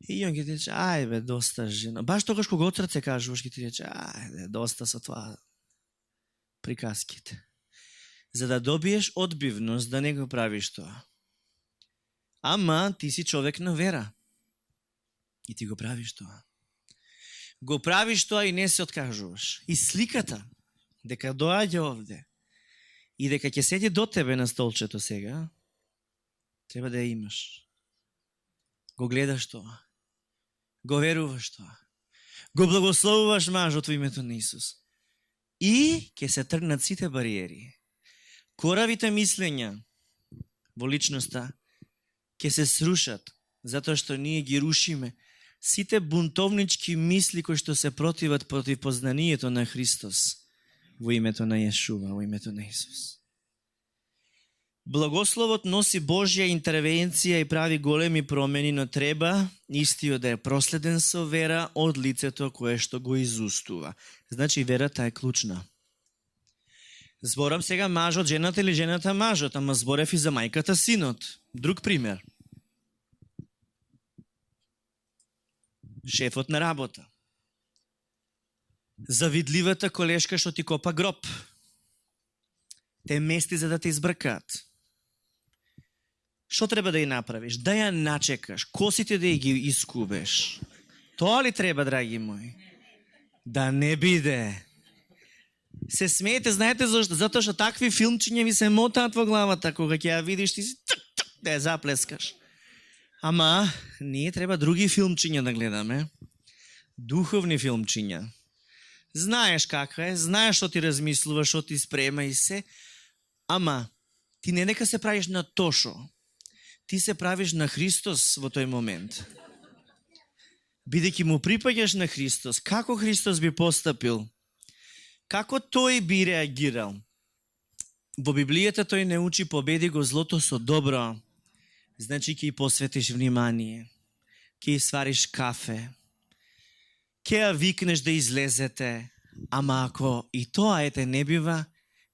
И он ќе ти рече, ајде, доста жена. Баш тогаш кога од срце кажуваш, ќе ти рече, ајде, доста со тоа приказките. За да добиеш одбивност, да не го правиш тоа. Ама ти си човек на вера. И ти го правиш тоа. Го правиш тоа и не се откажуваш. И сликата, дека доаѓа овде, и дека ќе седи до тебе на столчето сега, треба да ја имаш. Го гледаш тоа. Го веруваш тоа. Го благословуваш мажот во името на Исус. И ќе се тргнат сите бариери. Коравите мислења во личноста ќе се срушат, затоа што ние ги рушиме сите бунтовнички мисли кои што се противат против познанието на Христос во името на Јешува, во името на Исус. Благословот носи Божја интервенција и прави големи промени, но треба истиот да е проследен со вера од лицето кое што го изустува. Значи верата е клучна. Зборам сега мажот, жената или жената мажот, ама зборев и за мајката, синот. Друг пример. Шефот на работа. Завидливата колешка што ти копа гроб. Те мести за да те избркаат. Што треба да ја направиш? Да ја начекаш, косите да ги искубеш. Тоа ли треба, драги мои? Да не биде. Се смеете, знаете зашто? Затоа што такви филмчиња ви се мотаат во главата, кога ќе ја видиш ти си да ја заплескаш. Ама, ние треба други филмчиња да гледаме. Духовни филмчиња. Знаеш каква е, знаеш што ти размислуваш, што ти спрема и се, ама ти не нека се правиш на Тошо. Ти се правиш на Христос во тој момент. Бидејќи му припаѓаш на Христос, како Христос би постапил? Како тој би реагирал? Во Библијата тој не учи победи го злото со добро. Значи ќе ја посветиш внимание, ќе ја свариш кафе, ќе ја викнеш да излезете, ама ако и тоа ете не бива,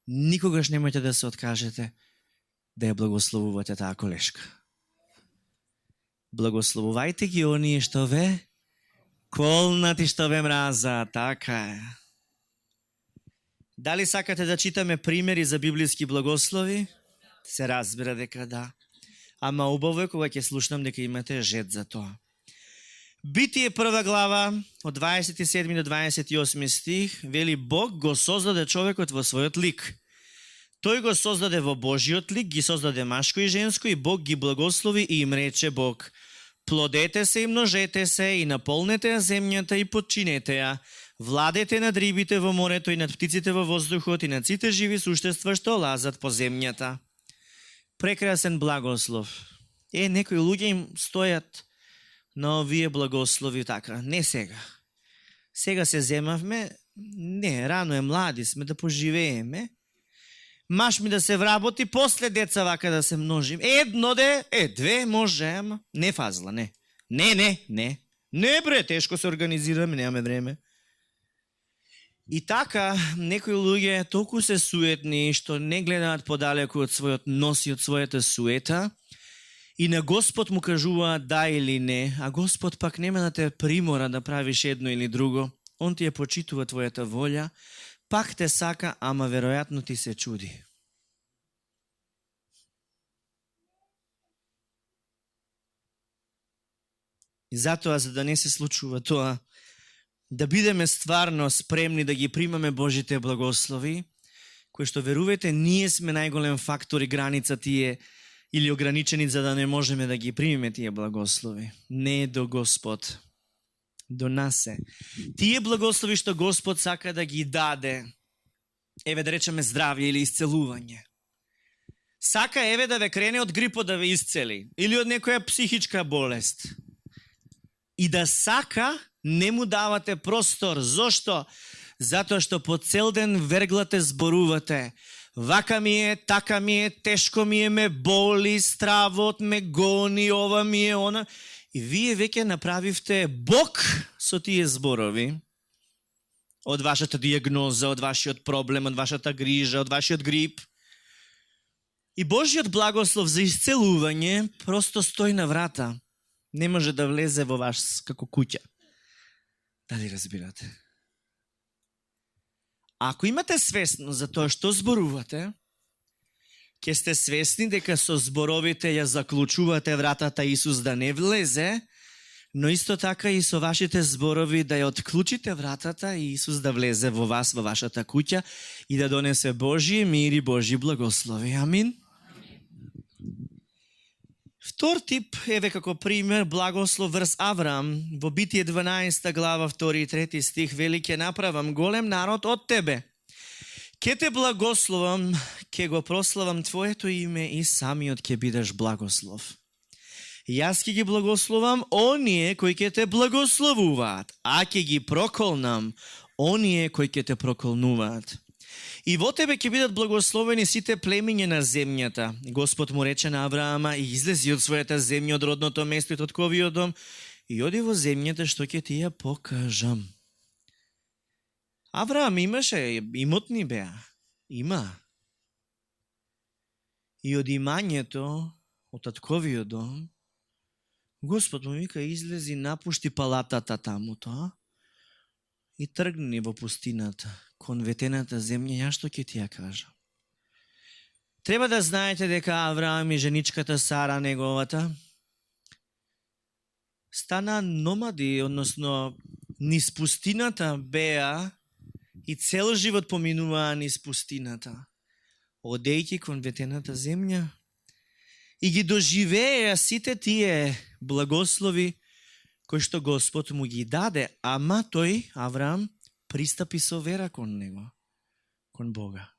никогаш немојте да се откажете да ја благословувате таа колешка. Благословувајте ги оние што ве колнат и што ве мраза, така е. Дали сакате да читаме примери за библиски благослови? Се разбира дека да. Ама убаво е кога ќе слушнам дека имате жет за тоа. Битие 1 глава, од 27 до 28 стих, вели Бог го создаде човекот во својот лик. Тој го создаде во Божиот лик, ги создаде машко и женско и Бог ги благослови и им рече Бог: плодете се и множете се и наполнете ја земјата и подчинете ја. Владете над рибите во морето и над птиците во воздухот и над сите живи суштества што лазат по земјата. Прекрасен благослов. Некои луѓе им стојат на овие благослови така. Не сега. Сега се земавме, не, рано е, млади сме, да поживееме. Маш ми да се вработи, после деца вака да се множим. Едно две може, ама не фазла, не. Не бре, тешко се организираме, немаме време. И така, некои луѓе толку се суетни, што не гледаат подалеку од својот нос и од својата суета, и на Господ му кажуваат да или не, а Господ пак нема да те примора да правиш едно или друго. Он ти ја почитува твојата волја, пак те сака, ама веројатно ти се чуди. И затоа, за да не се случува тоа, да бидеме стварно спремни да ги примаме Божите благослови, кои што верувате, ние сме најголем фактор и граница тие или ограничени за да не можеме да ги примеме тие благослови. Не е до Господ. До нас е. Тие благослови што Господ сака да ги даде, еве да речеме здравје или исцелување. Сака еве да ве крене од грипот да ве исцели или од некоја психичка болест. И да сака, не му давате простор. Зошто? Затоа што по цел ден верглате зборувате. Вака ми е, така ми е, тешко ми е, ме боли, стравот ме гони, ова ми е, она. И вие веќе направивте Бог со тие зборови. Од вашата диагноза, од вашиот проблем, од вашата грижа, од вашиот грип. И Божиот благослов за исцелување просто стои на врата. Не може да влезе во вас како куќа. Дали разбирате? Ако имате свесно за тоа што зборувате, ќе сте свесни дека со зборовите ја заклучувате вратата Исус да не влезе, но исто така и со вашите зборови да ја отклучите вратата и Исус да влезе во вас, во вашата куќа и да донесе Божие мир и Божи благослови. Амин. Втор тип, еве како пример, благослов врз Авраам, во Битие 12 глава 2 и 3 стих, вели: ќе направам голем народ од тебе. Ке те благословам, ке го прославам Твоето име и самиот ќе бидеш благослов. Јас ќе ги благословам оние кои ќе те благословуваат, а ќе ги проколнам оние кои ќе те проколнуваат. И во тебе ќе бидат благословени сите племиња на земјата. Господ му рече на Авраама: и излези од својата земја, од родното место и од ковиот дом, и оди во земјата што ќе ти ја покажам. Авраам имаше, имотни беа. Има. И од имањето, од татковиот дом, Господ му вика: излези, напушти палатата тамуто и тргни во пустината, кон ветената земја, ја што ќе ти ја кажам. Треба да знаете дека Авраам и женичката Сара, неговата, стана номади, односно низ пустината беа и цел живот поминуваа низ пустината, одејќи кон ветената земја. И ги доживеа сите тие благослови кои што Господ му ги даде, ама тој, Авраам, пристапи со вера кон него, кон Бога.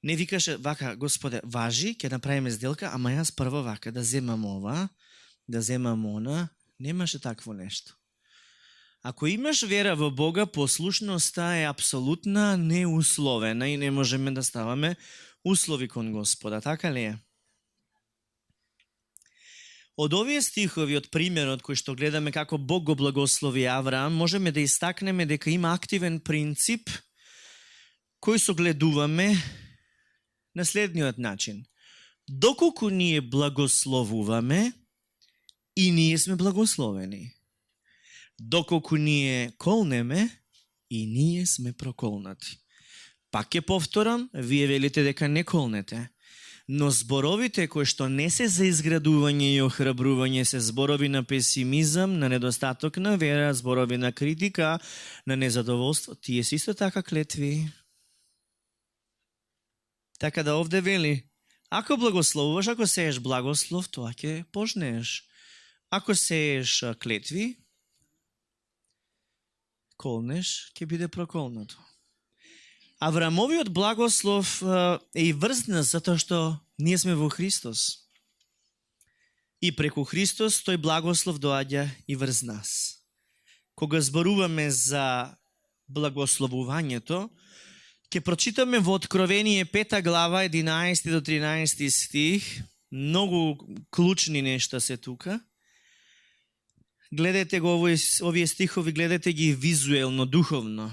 Не викаше вака: Господе, важи, ќе направиме сделка, ама јас прво вака да земам ова, да земам она. Немаше такво нешто. Ако имаш вера во Бога, послушноста е апсолутна, неусловена и не можеме да ставаме услови кон Господа, така ли е? Од овие стихови, од примерот кој што гледаме како Бог го благослови Авраам, можеме да истакнеме дека има активен принцип кој согледуваме на следниот начин. Доколку ние благословуваме, и ние сме благословени. Доколку ние колнеме, и ние сме проколнати. Пак ќе повторам, вие велите дека не колнете. Но зборовите кои што не се за изградување и охрабрување се зборови на песимизам, на недостаток на вера, зборови на критика, на незадоволство, тие се исто така клетви. Така да овде вели: ако благословуваш, ако сееш благослов, тоа ќе пожнееш. Ако сееш клетви, колнеш, ќе биде проколнато. Авраамовиот благослов е и врз нас, затоа што ние сме во Христос. И преку Христос тој благослов доаѓа и врз нас. Кога зборуваме за благословувањето, ќе прочитаме во Откровение 5 глава 11 до 13 стих. Многу клучни нешта се тука. Гледате го овие стихови, гледате ги визуелно, духовно.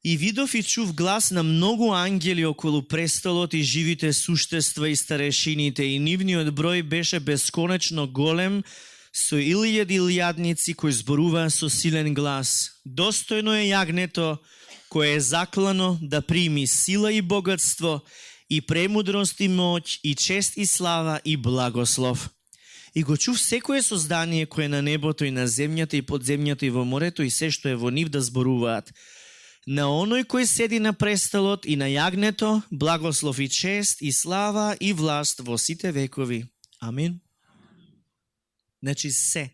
И видов и чув глас на многу ангели околу престолот и живите суштества и старешините, и нивниот број беше бесконечно голем, со илјади илјадници кои зборуваа со силен глас. Достојно е јагнето кое е заклано да прими сила и богатство, и премудрост и моќ, и чест и слава и благослов. И го чув секое создание кое е на небото и на земјата и под земјата и во морето и се што е во нив да зборуваат: на оној кој седи на престолот и на јагнето, благослов и чест и слава и власт во сите векови. Амин. Значи се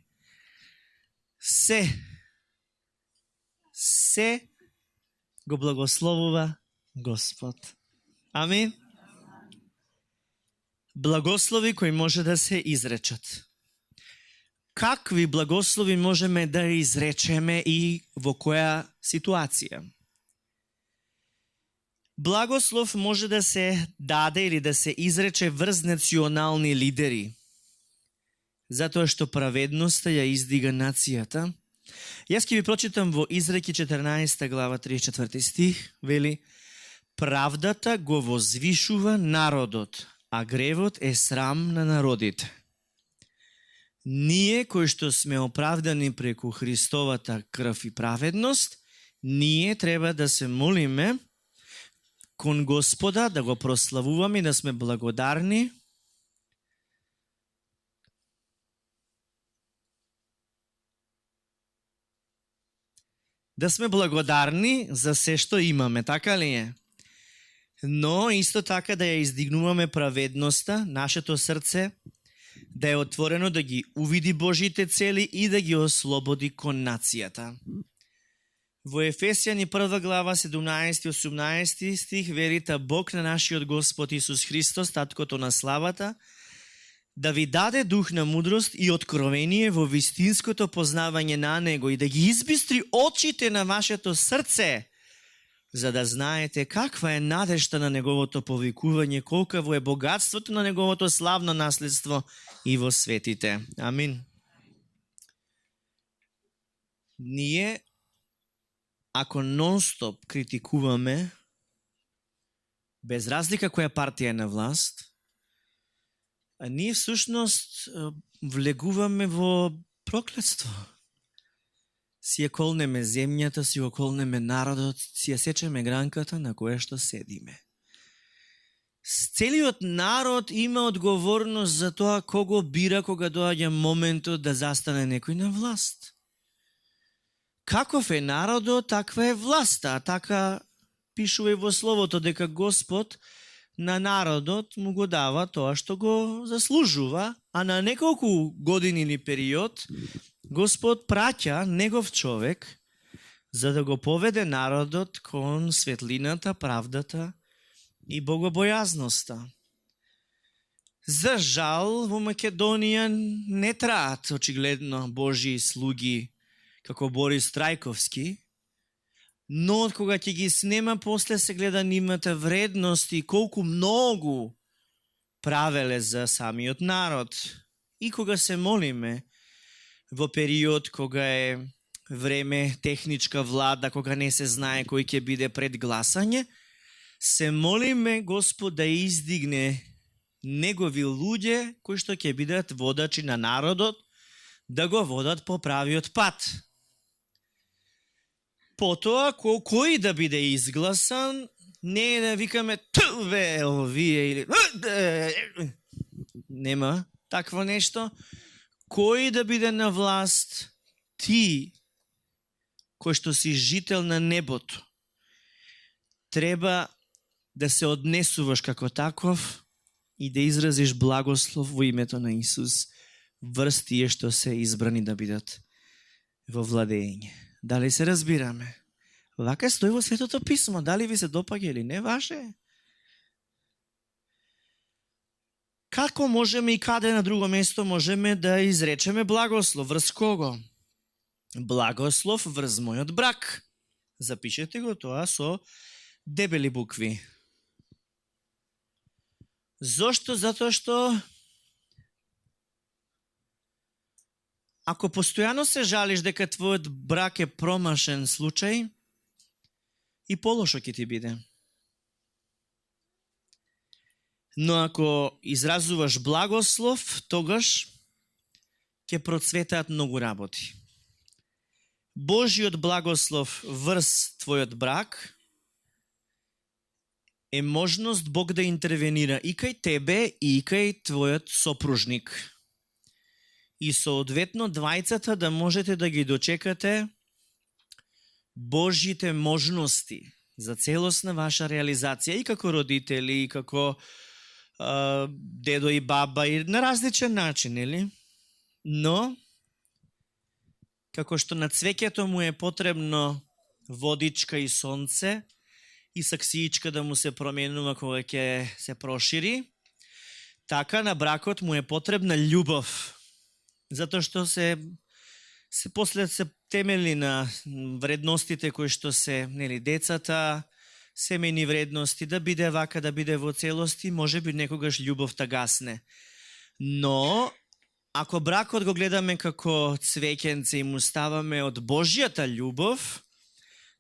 го благословува Господ. Амин. Благослови кои може да се изречат. Какви благослови можеме да изречеме и во која ситуација? Благослов може да се даде или да се изрече врз национални лидери, затоа што праведноста ја издига нацијата. Јас ќе ви прочитам во Изреки 14 глава 34 стих, вели: правдата го возвишува народот, а гревот е срам на народите. Ние кои што сме оправдани преку Христовата крв и праведност, ние треба да се молиме кон Господа, да го прославуваме и да сме благодарни да сме благодарни за се што имаме, така ли е? Но исто така да ја издигнуваме праведноста, нашето срце, да е отворено да ги увиди Божите цели и да ги ослободи кон нацијата. Во Ефесјани 1 глава 17-18 стих верита Бог на нашиот Господ Исус Христос, таткото на славата, да ви даде дух на мудрост и откровение во вистинското познавање на Него и да ги избистри очите на вашето срце, за да знаете каква е надежта на Неговото повикување, колкаво е богатството на Неговото славно наследство и во светите. Амин. Ние, ако нон-стоп критикуваме, без разлика која партија е на власт, а ние всушност влегуваме во проклетство. Си ја колнеме земјата, си ја колнеме народот, си ја сечеме гранката на која што седиме. Целиот народ има одговорност за тоа кого бира кога доаѓа моментот да застане некој на власт. Каков е народот, таква е власта. Така пишува и во Словото дека Господ на народот му го дава тоа што го заслужува, а на неколку години или период Господ праќа негов човек за да го поведе народот кон светлината, правдата и богобојазноста. За жал, во Македонија не траат очигледно Божии слуги како Борис Трајковски, но од кога ќе ги снема, после се гледа нивната вредност и колку многу правеле за самиот народ. И кога се молиме во период кога е време техничка влада, кога не се знае кој ќе биде пред гласање, се молиме Господ да издигне негови луѓе кои што ќе бидат водачи на народот, да го водат по правиот пат. Потоа, кој да биде изгласан, не е да викаме туве овие или нема такво нешто. Кој да биде на власт, ти, кој што си жител на небото, треба да се однесуваш како таков и да изразиш благослов во името на Исус врз тие што се избрани да бидат во владење. Дали се разбираме? Вака стои во Светото писмо. Дали ви се допаѓа или не, ваше? Како можеме и каде на друго место можеме да изречеме благослов? Врз кого? Благослов врз мојот брак. Запишете го тоа со дебели букви. Зошто? Затоа што ако постојано се жалиш дека твојот брак е промашен случај, и полошо ќе ти биде. Но ако изразуваш благослов, тогаш ќе процветаат многу работи. Божиот благослов врз твојот брак е можност Бог да интервенира и кај тебе, и кај твојот сопружник. И соодветно двајцата да можете да ги дочекате Божите можности за целосна ваша реализација и како родители, и како дедо и баба, и на различен начин, или? Но, како што на цвеќето му е потребно водичка и сонце, и саксиичка да му се променува кога ќе се прошири, така на бракот му е потребна љубов. Затоа што се после се темели на вредностите кои што се, нели, децата, семејни вредности, да биде вака, да биде во целости, може би некогаш љубовта гасне. Но, ако бракот го гледаме како цвеќенце и му ставаме од Божјата љубов,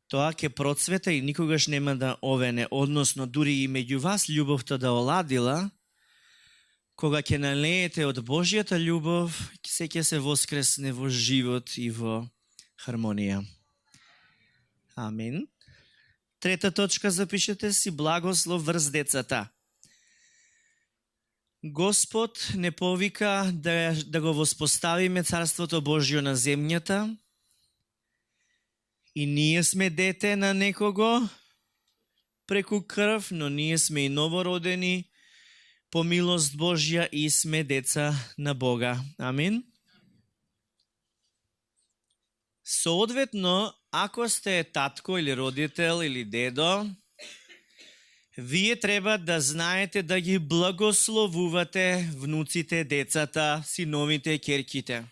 тоа ќе процвета и никогаш нема да овене, односно дури и меѓу вас љубовта да оладила, кога ќе налеете од Божјата љубов, се ќе се воскресне во живот и во хармонија. Амин. Трета точка, запишете си, благослов врз децата. Господ не повика да го воспоставиме Царството Божјо на земјата И ние сме дете на некого преку крв, но ние сме и новородени по милост Божја и сме деца на Бога. Амин. Соодветно, ако сте татко или родител или дедо, вие треба да знаете да ги благословувате внуците, децата, синовите, керките.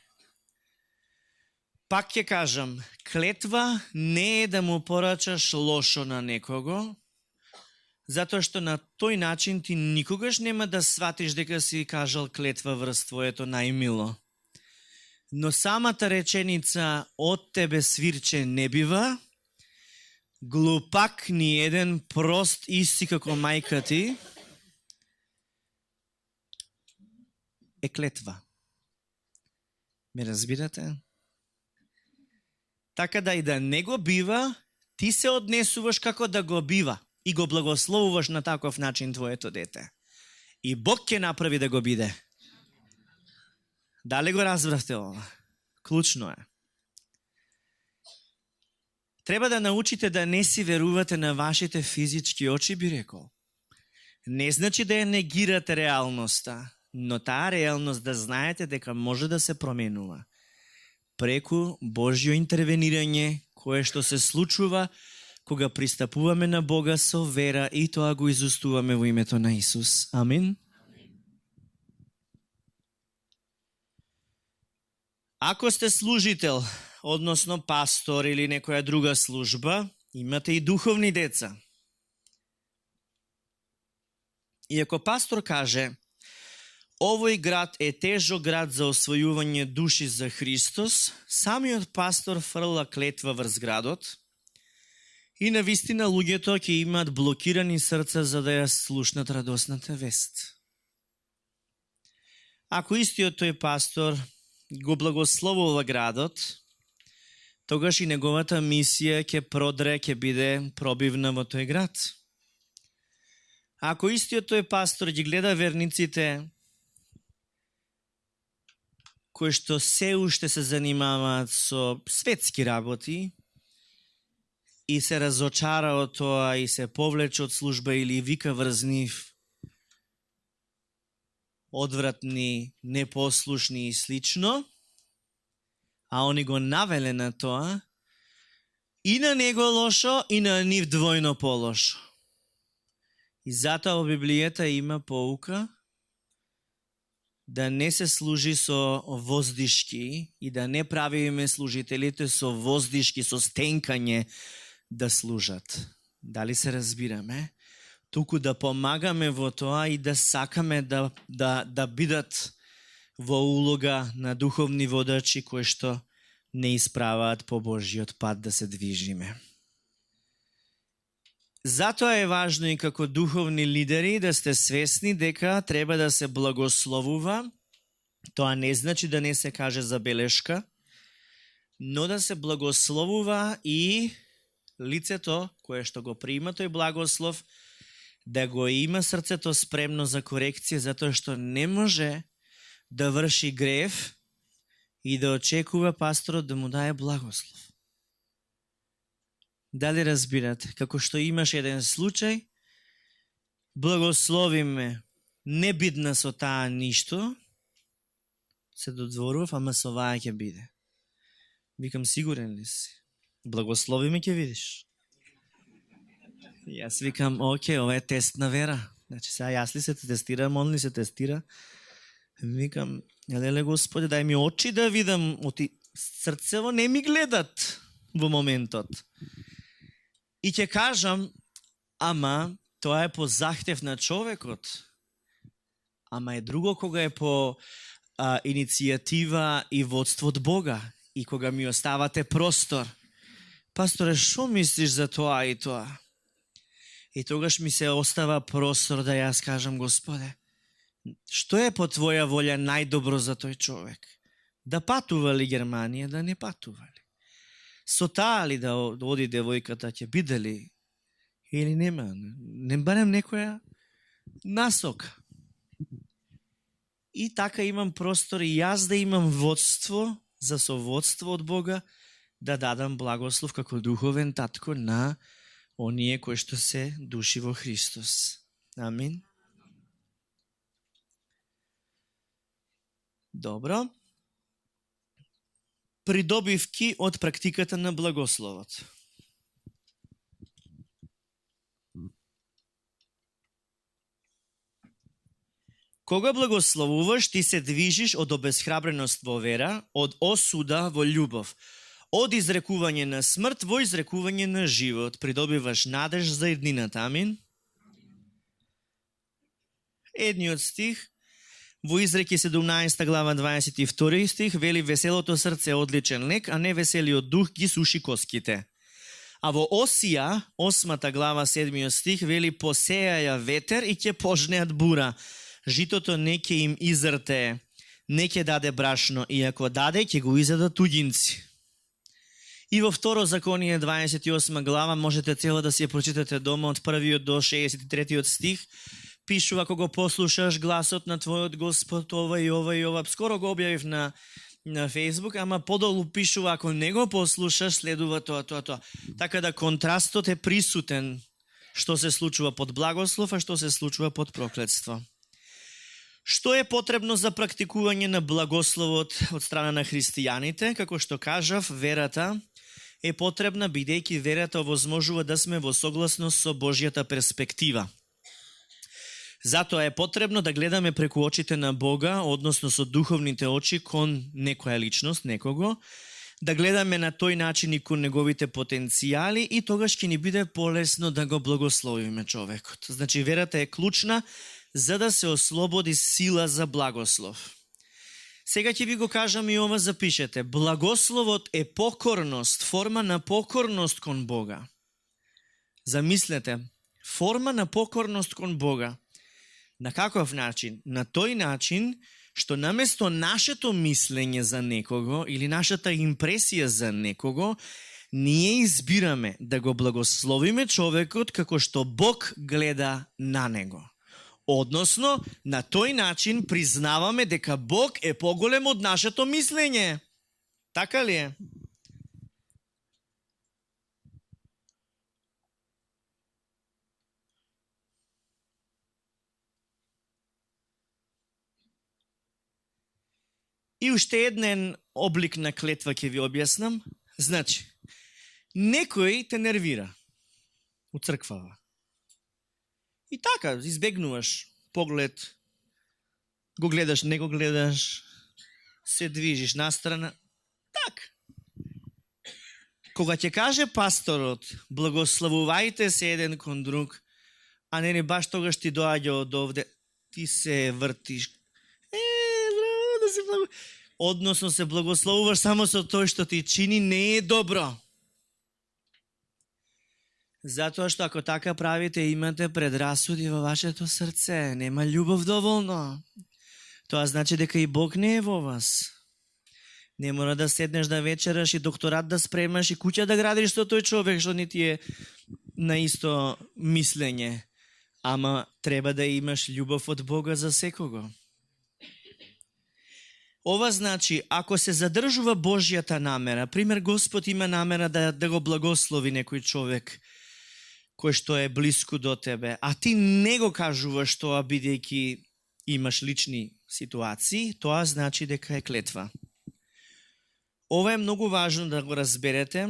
Пак ќе кажам, клетва не е да му порачаш лошо на некого, затоа што на тој начин ти никогаш нема да сватиш дека си кажал клетва врз твоето најмило. Но самата реченица од тебе свирче не бива, глупак ни еден, прост исти како мајка ти, е клетва. Ме разбирате? Така да и да не го бива, ти се однесуваш како да го бива и го благословуваш на таков начин твоето дете. И Бог ќе направи да го биде. Дали го разбравте ова? Клучно е. Треба да научите да не си верувате на вашите физички очи, би рекол. Не значи да ја негирате реалноста, но таа реалност да знаете дека може да се променува преку Божјо интервенирање, кое што се случува кога пристапуваме на Бога со вера и тоа го изустуваме во името на Исус. Амин. Ако сте служител, односно пастор или некоја друга служба, имате и духовни деца. И ако пастор каже, овој град е тежок град за освојување души за Христос, самиот пастор фрла клетва врз градот и навистина луѓето ќе имаат блокирани срца за да ја слушнат радосната вест. Ако истиот тој пастор го благословува градот, тогаш и неговата мисија ќе продре, ќе биде пробивна во тој град. Ако истиот тој пастор ги гледа верниците кои што се уште се занимаваат со светски работи и се разочара од тоа и се повлече од служба или вика врз нив одвратни, непослушни и слично, а они го навеле на тоа, и на него лошо, и на нив двојно полошо. И затоа во Библијата има поука да не се служи со воздишки и да не правиме служителите со воздишки, со стенкање да служат. Дали се разбираме? Туку да помагаме во тоа и да сакаме да бидат во улога на духовни водачи кои што не исправаат по Божиот пат да се движиме. Затоа е важно и како духовни лидери да сте свесни дека треба да се благословува. Тоа не значи да не се каже забелешка, но да се благословува и лицето кое што го прима тој благослов да го има срцето спремно за корекција, затоа што не може да врши грев и да очекува пасторот да му дае благослов. Дали разбирате? Како што имаш еден случај, благослови ме, не бидна со таа ништо, се додворував, ама со оваа ќе биде. Викам, сигурен ли си? Благослови ме, ќе видиш. Јас викам, окей, ова е тест на вера. Значи, сега јас ли се тестирам, он ли се тестира? Викам, леле Господи, дај ми очи да видам, оти срцево не ми гледат во моментот. И ќе кажам, ама тоа е по захтев на човекот. Ама е друго кога е по иницијатива и водство од Бога. И кога ми оставате простор. Пасторе, шо мислиш за тоа и тоа? И тогаш ми се остава простор да јас кажам, Господе, што е по Твоја волја најдобро за тој човек? Да патува ли Германија, да не патува ли? Со таа ли да оди девојката, ќе биде ли? Или нема? Не барем некоја насока. И така имам простор и јас да имам водство, за соводство од Бога, да дадам благослов како духовен татко на оние кои што се души во Христос. Амин. Добро. Придобивки од практиката на благословот. Кога благословуваш, ти се движиш од обезхрабреност во вера, од осуда во љубов, од изрекување на смрт во изрекување на живот. Придобиваш надеж за еднината. Амин. Едниот стих во Изреки 17 глава 22 стих вели: веселото срце е одличен лек, а не веселиот дух ги суши коските. А во Осија 8 глава 7 стих вели: посејаја ветер и ќе пожнеат бура. Житото не ќе им изрте, не ќе даде брашно, и ако даде, ќе го изедат туѓинци. И во Второ Законие 28 глава, можете цело да си ја прочитате дома од 1 до 63 стих, пишува: кога послушаш гласот на твојот Господ, ова и ова и ова. Скоро го објавив на Facebook, ама подолу пишува: ако не го послушаш, следува тоа. Така да контрастот е присутен, што се случува под благослов, а што се случува под проклетство. Што е потребно за практикување на благословот од страна на христијаните? Како што кажав, верата е потребна, бидејќи верата овозможува да сме во согласност со Божјата перспектива. Затоа е потребно да гледаме преку очите на Бога, односно со духовните очи кон некоја личност, некого, да гледаме на тој начин и кон неговите потенцијали, и тогаш ќе ни биде полесно да го благословиме човекот. Значи, верата е клучна за да се ослободи сила за благослов. Сега ќе ви го кажам и ова, запишете. Благословот е покорност, форма на покорност кон Бога. Замислете, форма на покорност кон Бога. На каков начин? На тој начин што наместо нашето мислење за некого или нашата импресија за некого, ние избираме да го благословиме човекот како што Бог гледа на него. Односно, на тој начин признаваме дека Бог е поголем од нашето мислење. Така ли е? И уште еден облик на клетва ќе ви објаснам. Значи, некој те нервира, уцрквава. И така, избегнуваш поглед, го гледаш, не го гледаш, се движиш настрана. Так. Кога ќе каже пасторот, благословувајте се еден кон друг, а не баш тогаш ти доаѓа од овде, ти се вртиш. Да се односно се благословуваш само со тој што ти чини, не е добро. Затоа што ако така правите, имате предрасуди во вашето срце, нема љубов доволно. Тоа значи дека и Бог не е во вас. Не мора да седнеш да вечераш и докторат да спремаш и куќа да градиш со тој човек што не ти е на исто мислење. Ама треба да имаш љубов од Бога за секого. Ова значи, ако се задржува Божјата намера, пример, Господ има намера да го благослови некој човек кој што е блиску до тебе, а ти не го кажуваш тоа бидејќи имаш лични ситуации, тоа значи дека е клетва. Ова е многу важно да го разберете.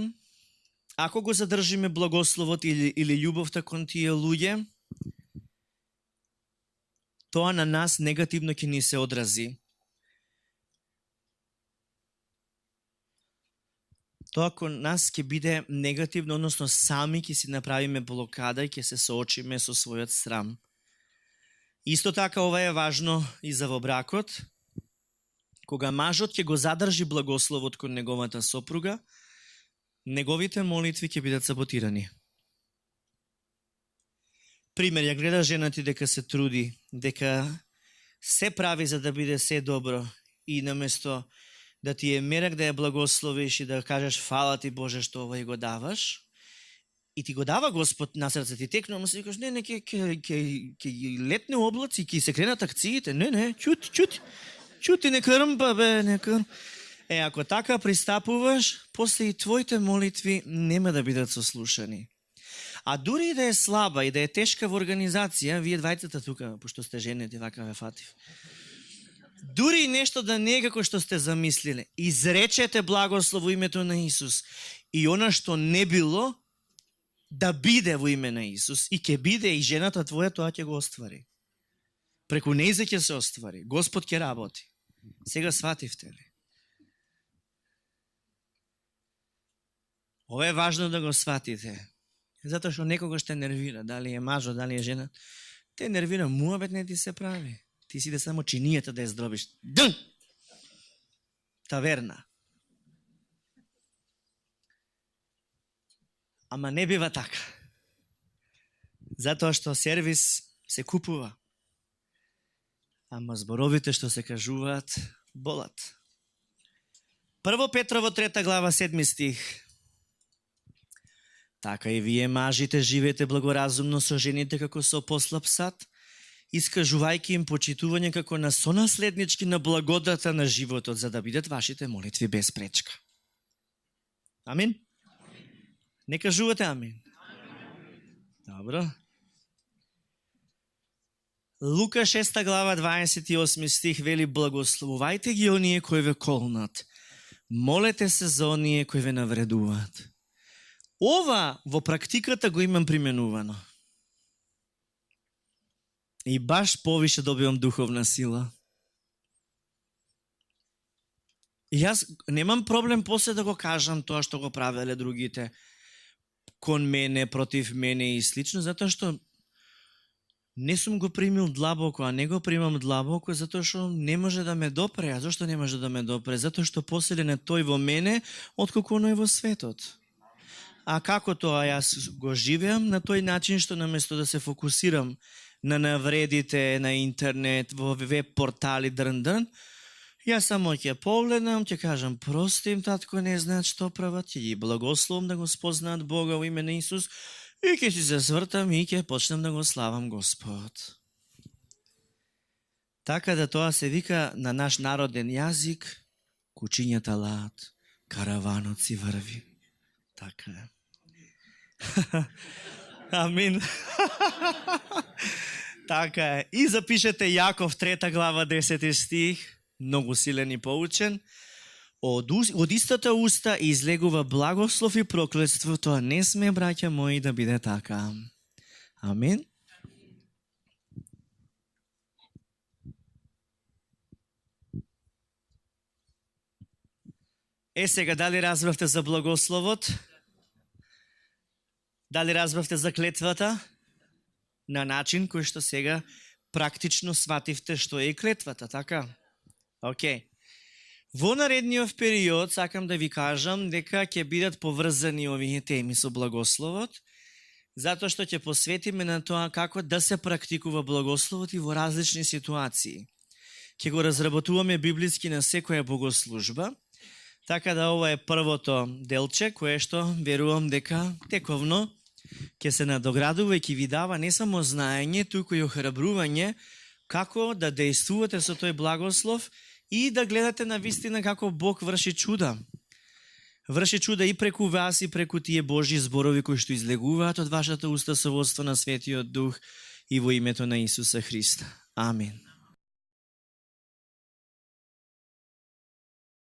Ако го задржиме благословот или љубовта кон тие луѓе, тоа на нас негативно ќе ни се одрази. Тоа кон нас ќе биде негативно, односно сами ќе си направиме блокада и ќе се соочиме со својот срам. Исто така ова е важно и за во бракот. Кога мажот ќе го задржи благословот кон неговата сопруга, неговите молитви ќе бидат саботирани. Пример, ја гледа жена ти дека се труди, дека се прави за да биде се добро и наместо да ти е мерак да ја благословиш и да кажеш фала ти Боже што ова и го даваш, и ти го дава Господ на срце ти текно, ама си викаш не, ќе летне облаци, ќе се кренат акциите, не, чути, не крмба бе, не крм. Ако така пристапуваш, после и твоите молитви нема да бидат сослушани. А дури и да е слаба и да е тешка во организација, вие двајцата тука, пошто сте женети, вака ве фатив. Дури и нешто да не е како што сте замислиле, изречете благослов во името на Исус. И она што не било, да биде во име на Исус. И ќе биде и жената твоја, тоа ќе го оствари. Преку нејзе ќе се оствари. Господ ќе работи. Сега свативте ли? Ова е важно да го сватите. Затоа што некогаш те нервира, дали е мажо, дали е жена. Те нервира, муабет не ти се прави. Ти си да само чинијата да ја здробиш. Дън! Таверна. Ама не бива така. Затоа што сервис се купува. Ама зборовите што се кажуваат, болат. 1 Петрово 3 глава 7 стих. Така и вие, мажите, живеете благоразумно со жените како со послаб сад, искажувајќи им почитување како на сонаследнички на благодата на животот, за да бидат вашите молитви без пречка. Амин? Не кажувате амин? Добро. Лука 6 глава 28 стих вели: благословувајте ги оние кои ве колнат. Молете се за оние кои ве навредуваат. Ова во практиката го имам применувано. И баш повише добивам духовна сила. И јас немам проблем после да го кажам тоа што го правеле другите кон мене, против мене и слично, затоа што не сум го примил длабоко, а не го примам длабоко, затоа што не може да ме допре. А зашто не може да ме допре? Затоа што посилен е тој во мене, отколку оној во светот. А како тоа јас го живеам? На тој начин што наместо да се фокусирам на навредите на интернет, во веб портали, дрн, јас само ќе погледнам, ќе кажам: прости им, татко, не знаат што прават, ќе ги благословам да го спознаат Бога во име на Исус и ќе си се свртам и ќе почнам да го славам Господ. Така да тоа се вика на наш народен јазик: кучињата лаат, караванот си врви. Така е. Амин. Така е. И запишете Јаков 3 глава 10 стих, многу силен и поучен. Од истата уста излегува благослов и проклетство, тоа не сме, браќа мои, да биде така. Амин. Сега, дали разбравте за благословот? Дали разбравте за клетвата? На начин кој што сега практично свативте што е и клетвата, така? Океј. Во наредниот период сакам да ви кажам дека ќе бидат поврзани овие теми со благословот, затоа што ќе посветиме на тоа како да се практикува благословот и во различни ситуации. Ќе го разработуваме библиски на секоја богослужба, така да ова е првото делче, кое што верувам дека тековно ќе се надоградува и ќе ви дава не само знаење, туку и охрабрување како да действувате со тој благослов и да гледате на вистина како Бог врши чуда. Врши чуда и преку вас и преку тие Божји зборови кои што излегуваат од вашата уста со водство на Светиот Дух и во името на Исуса Христа. Амин.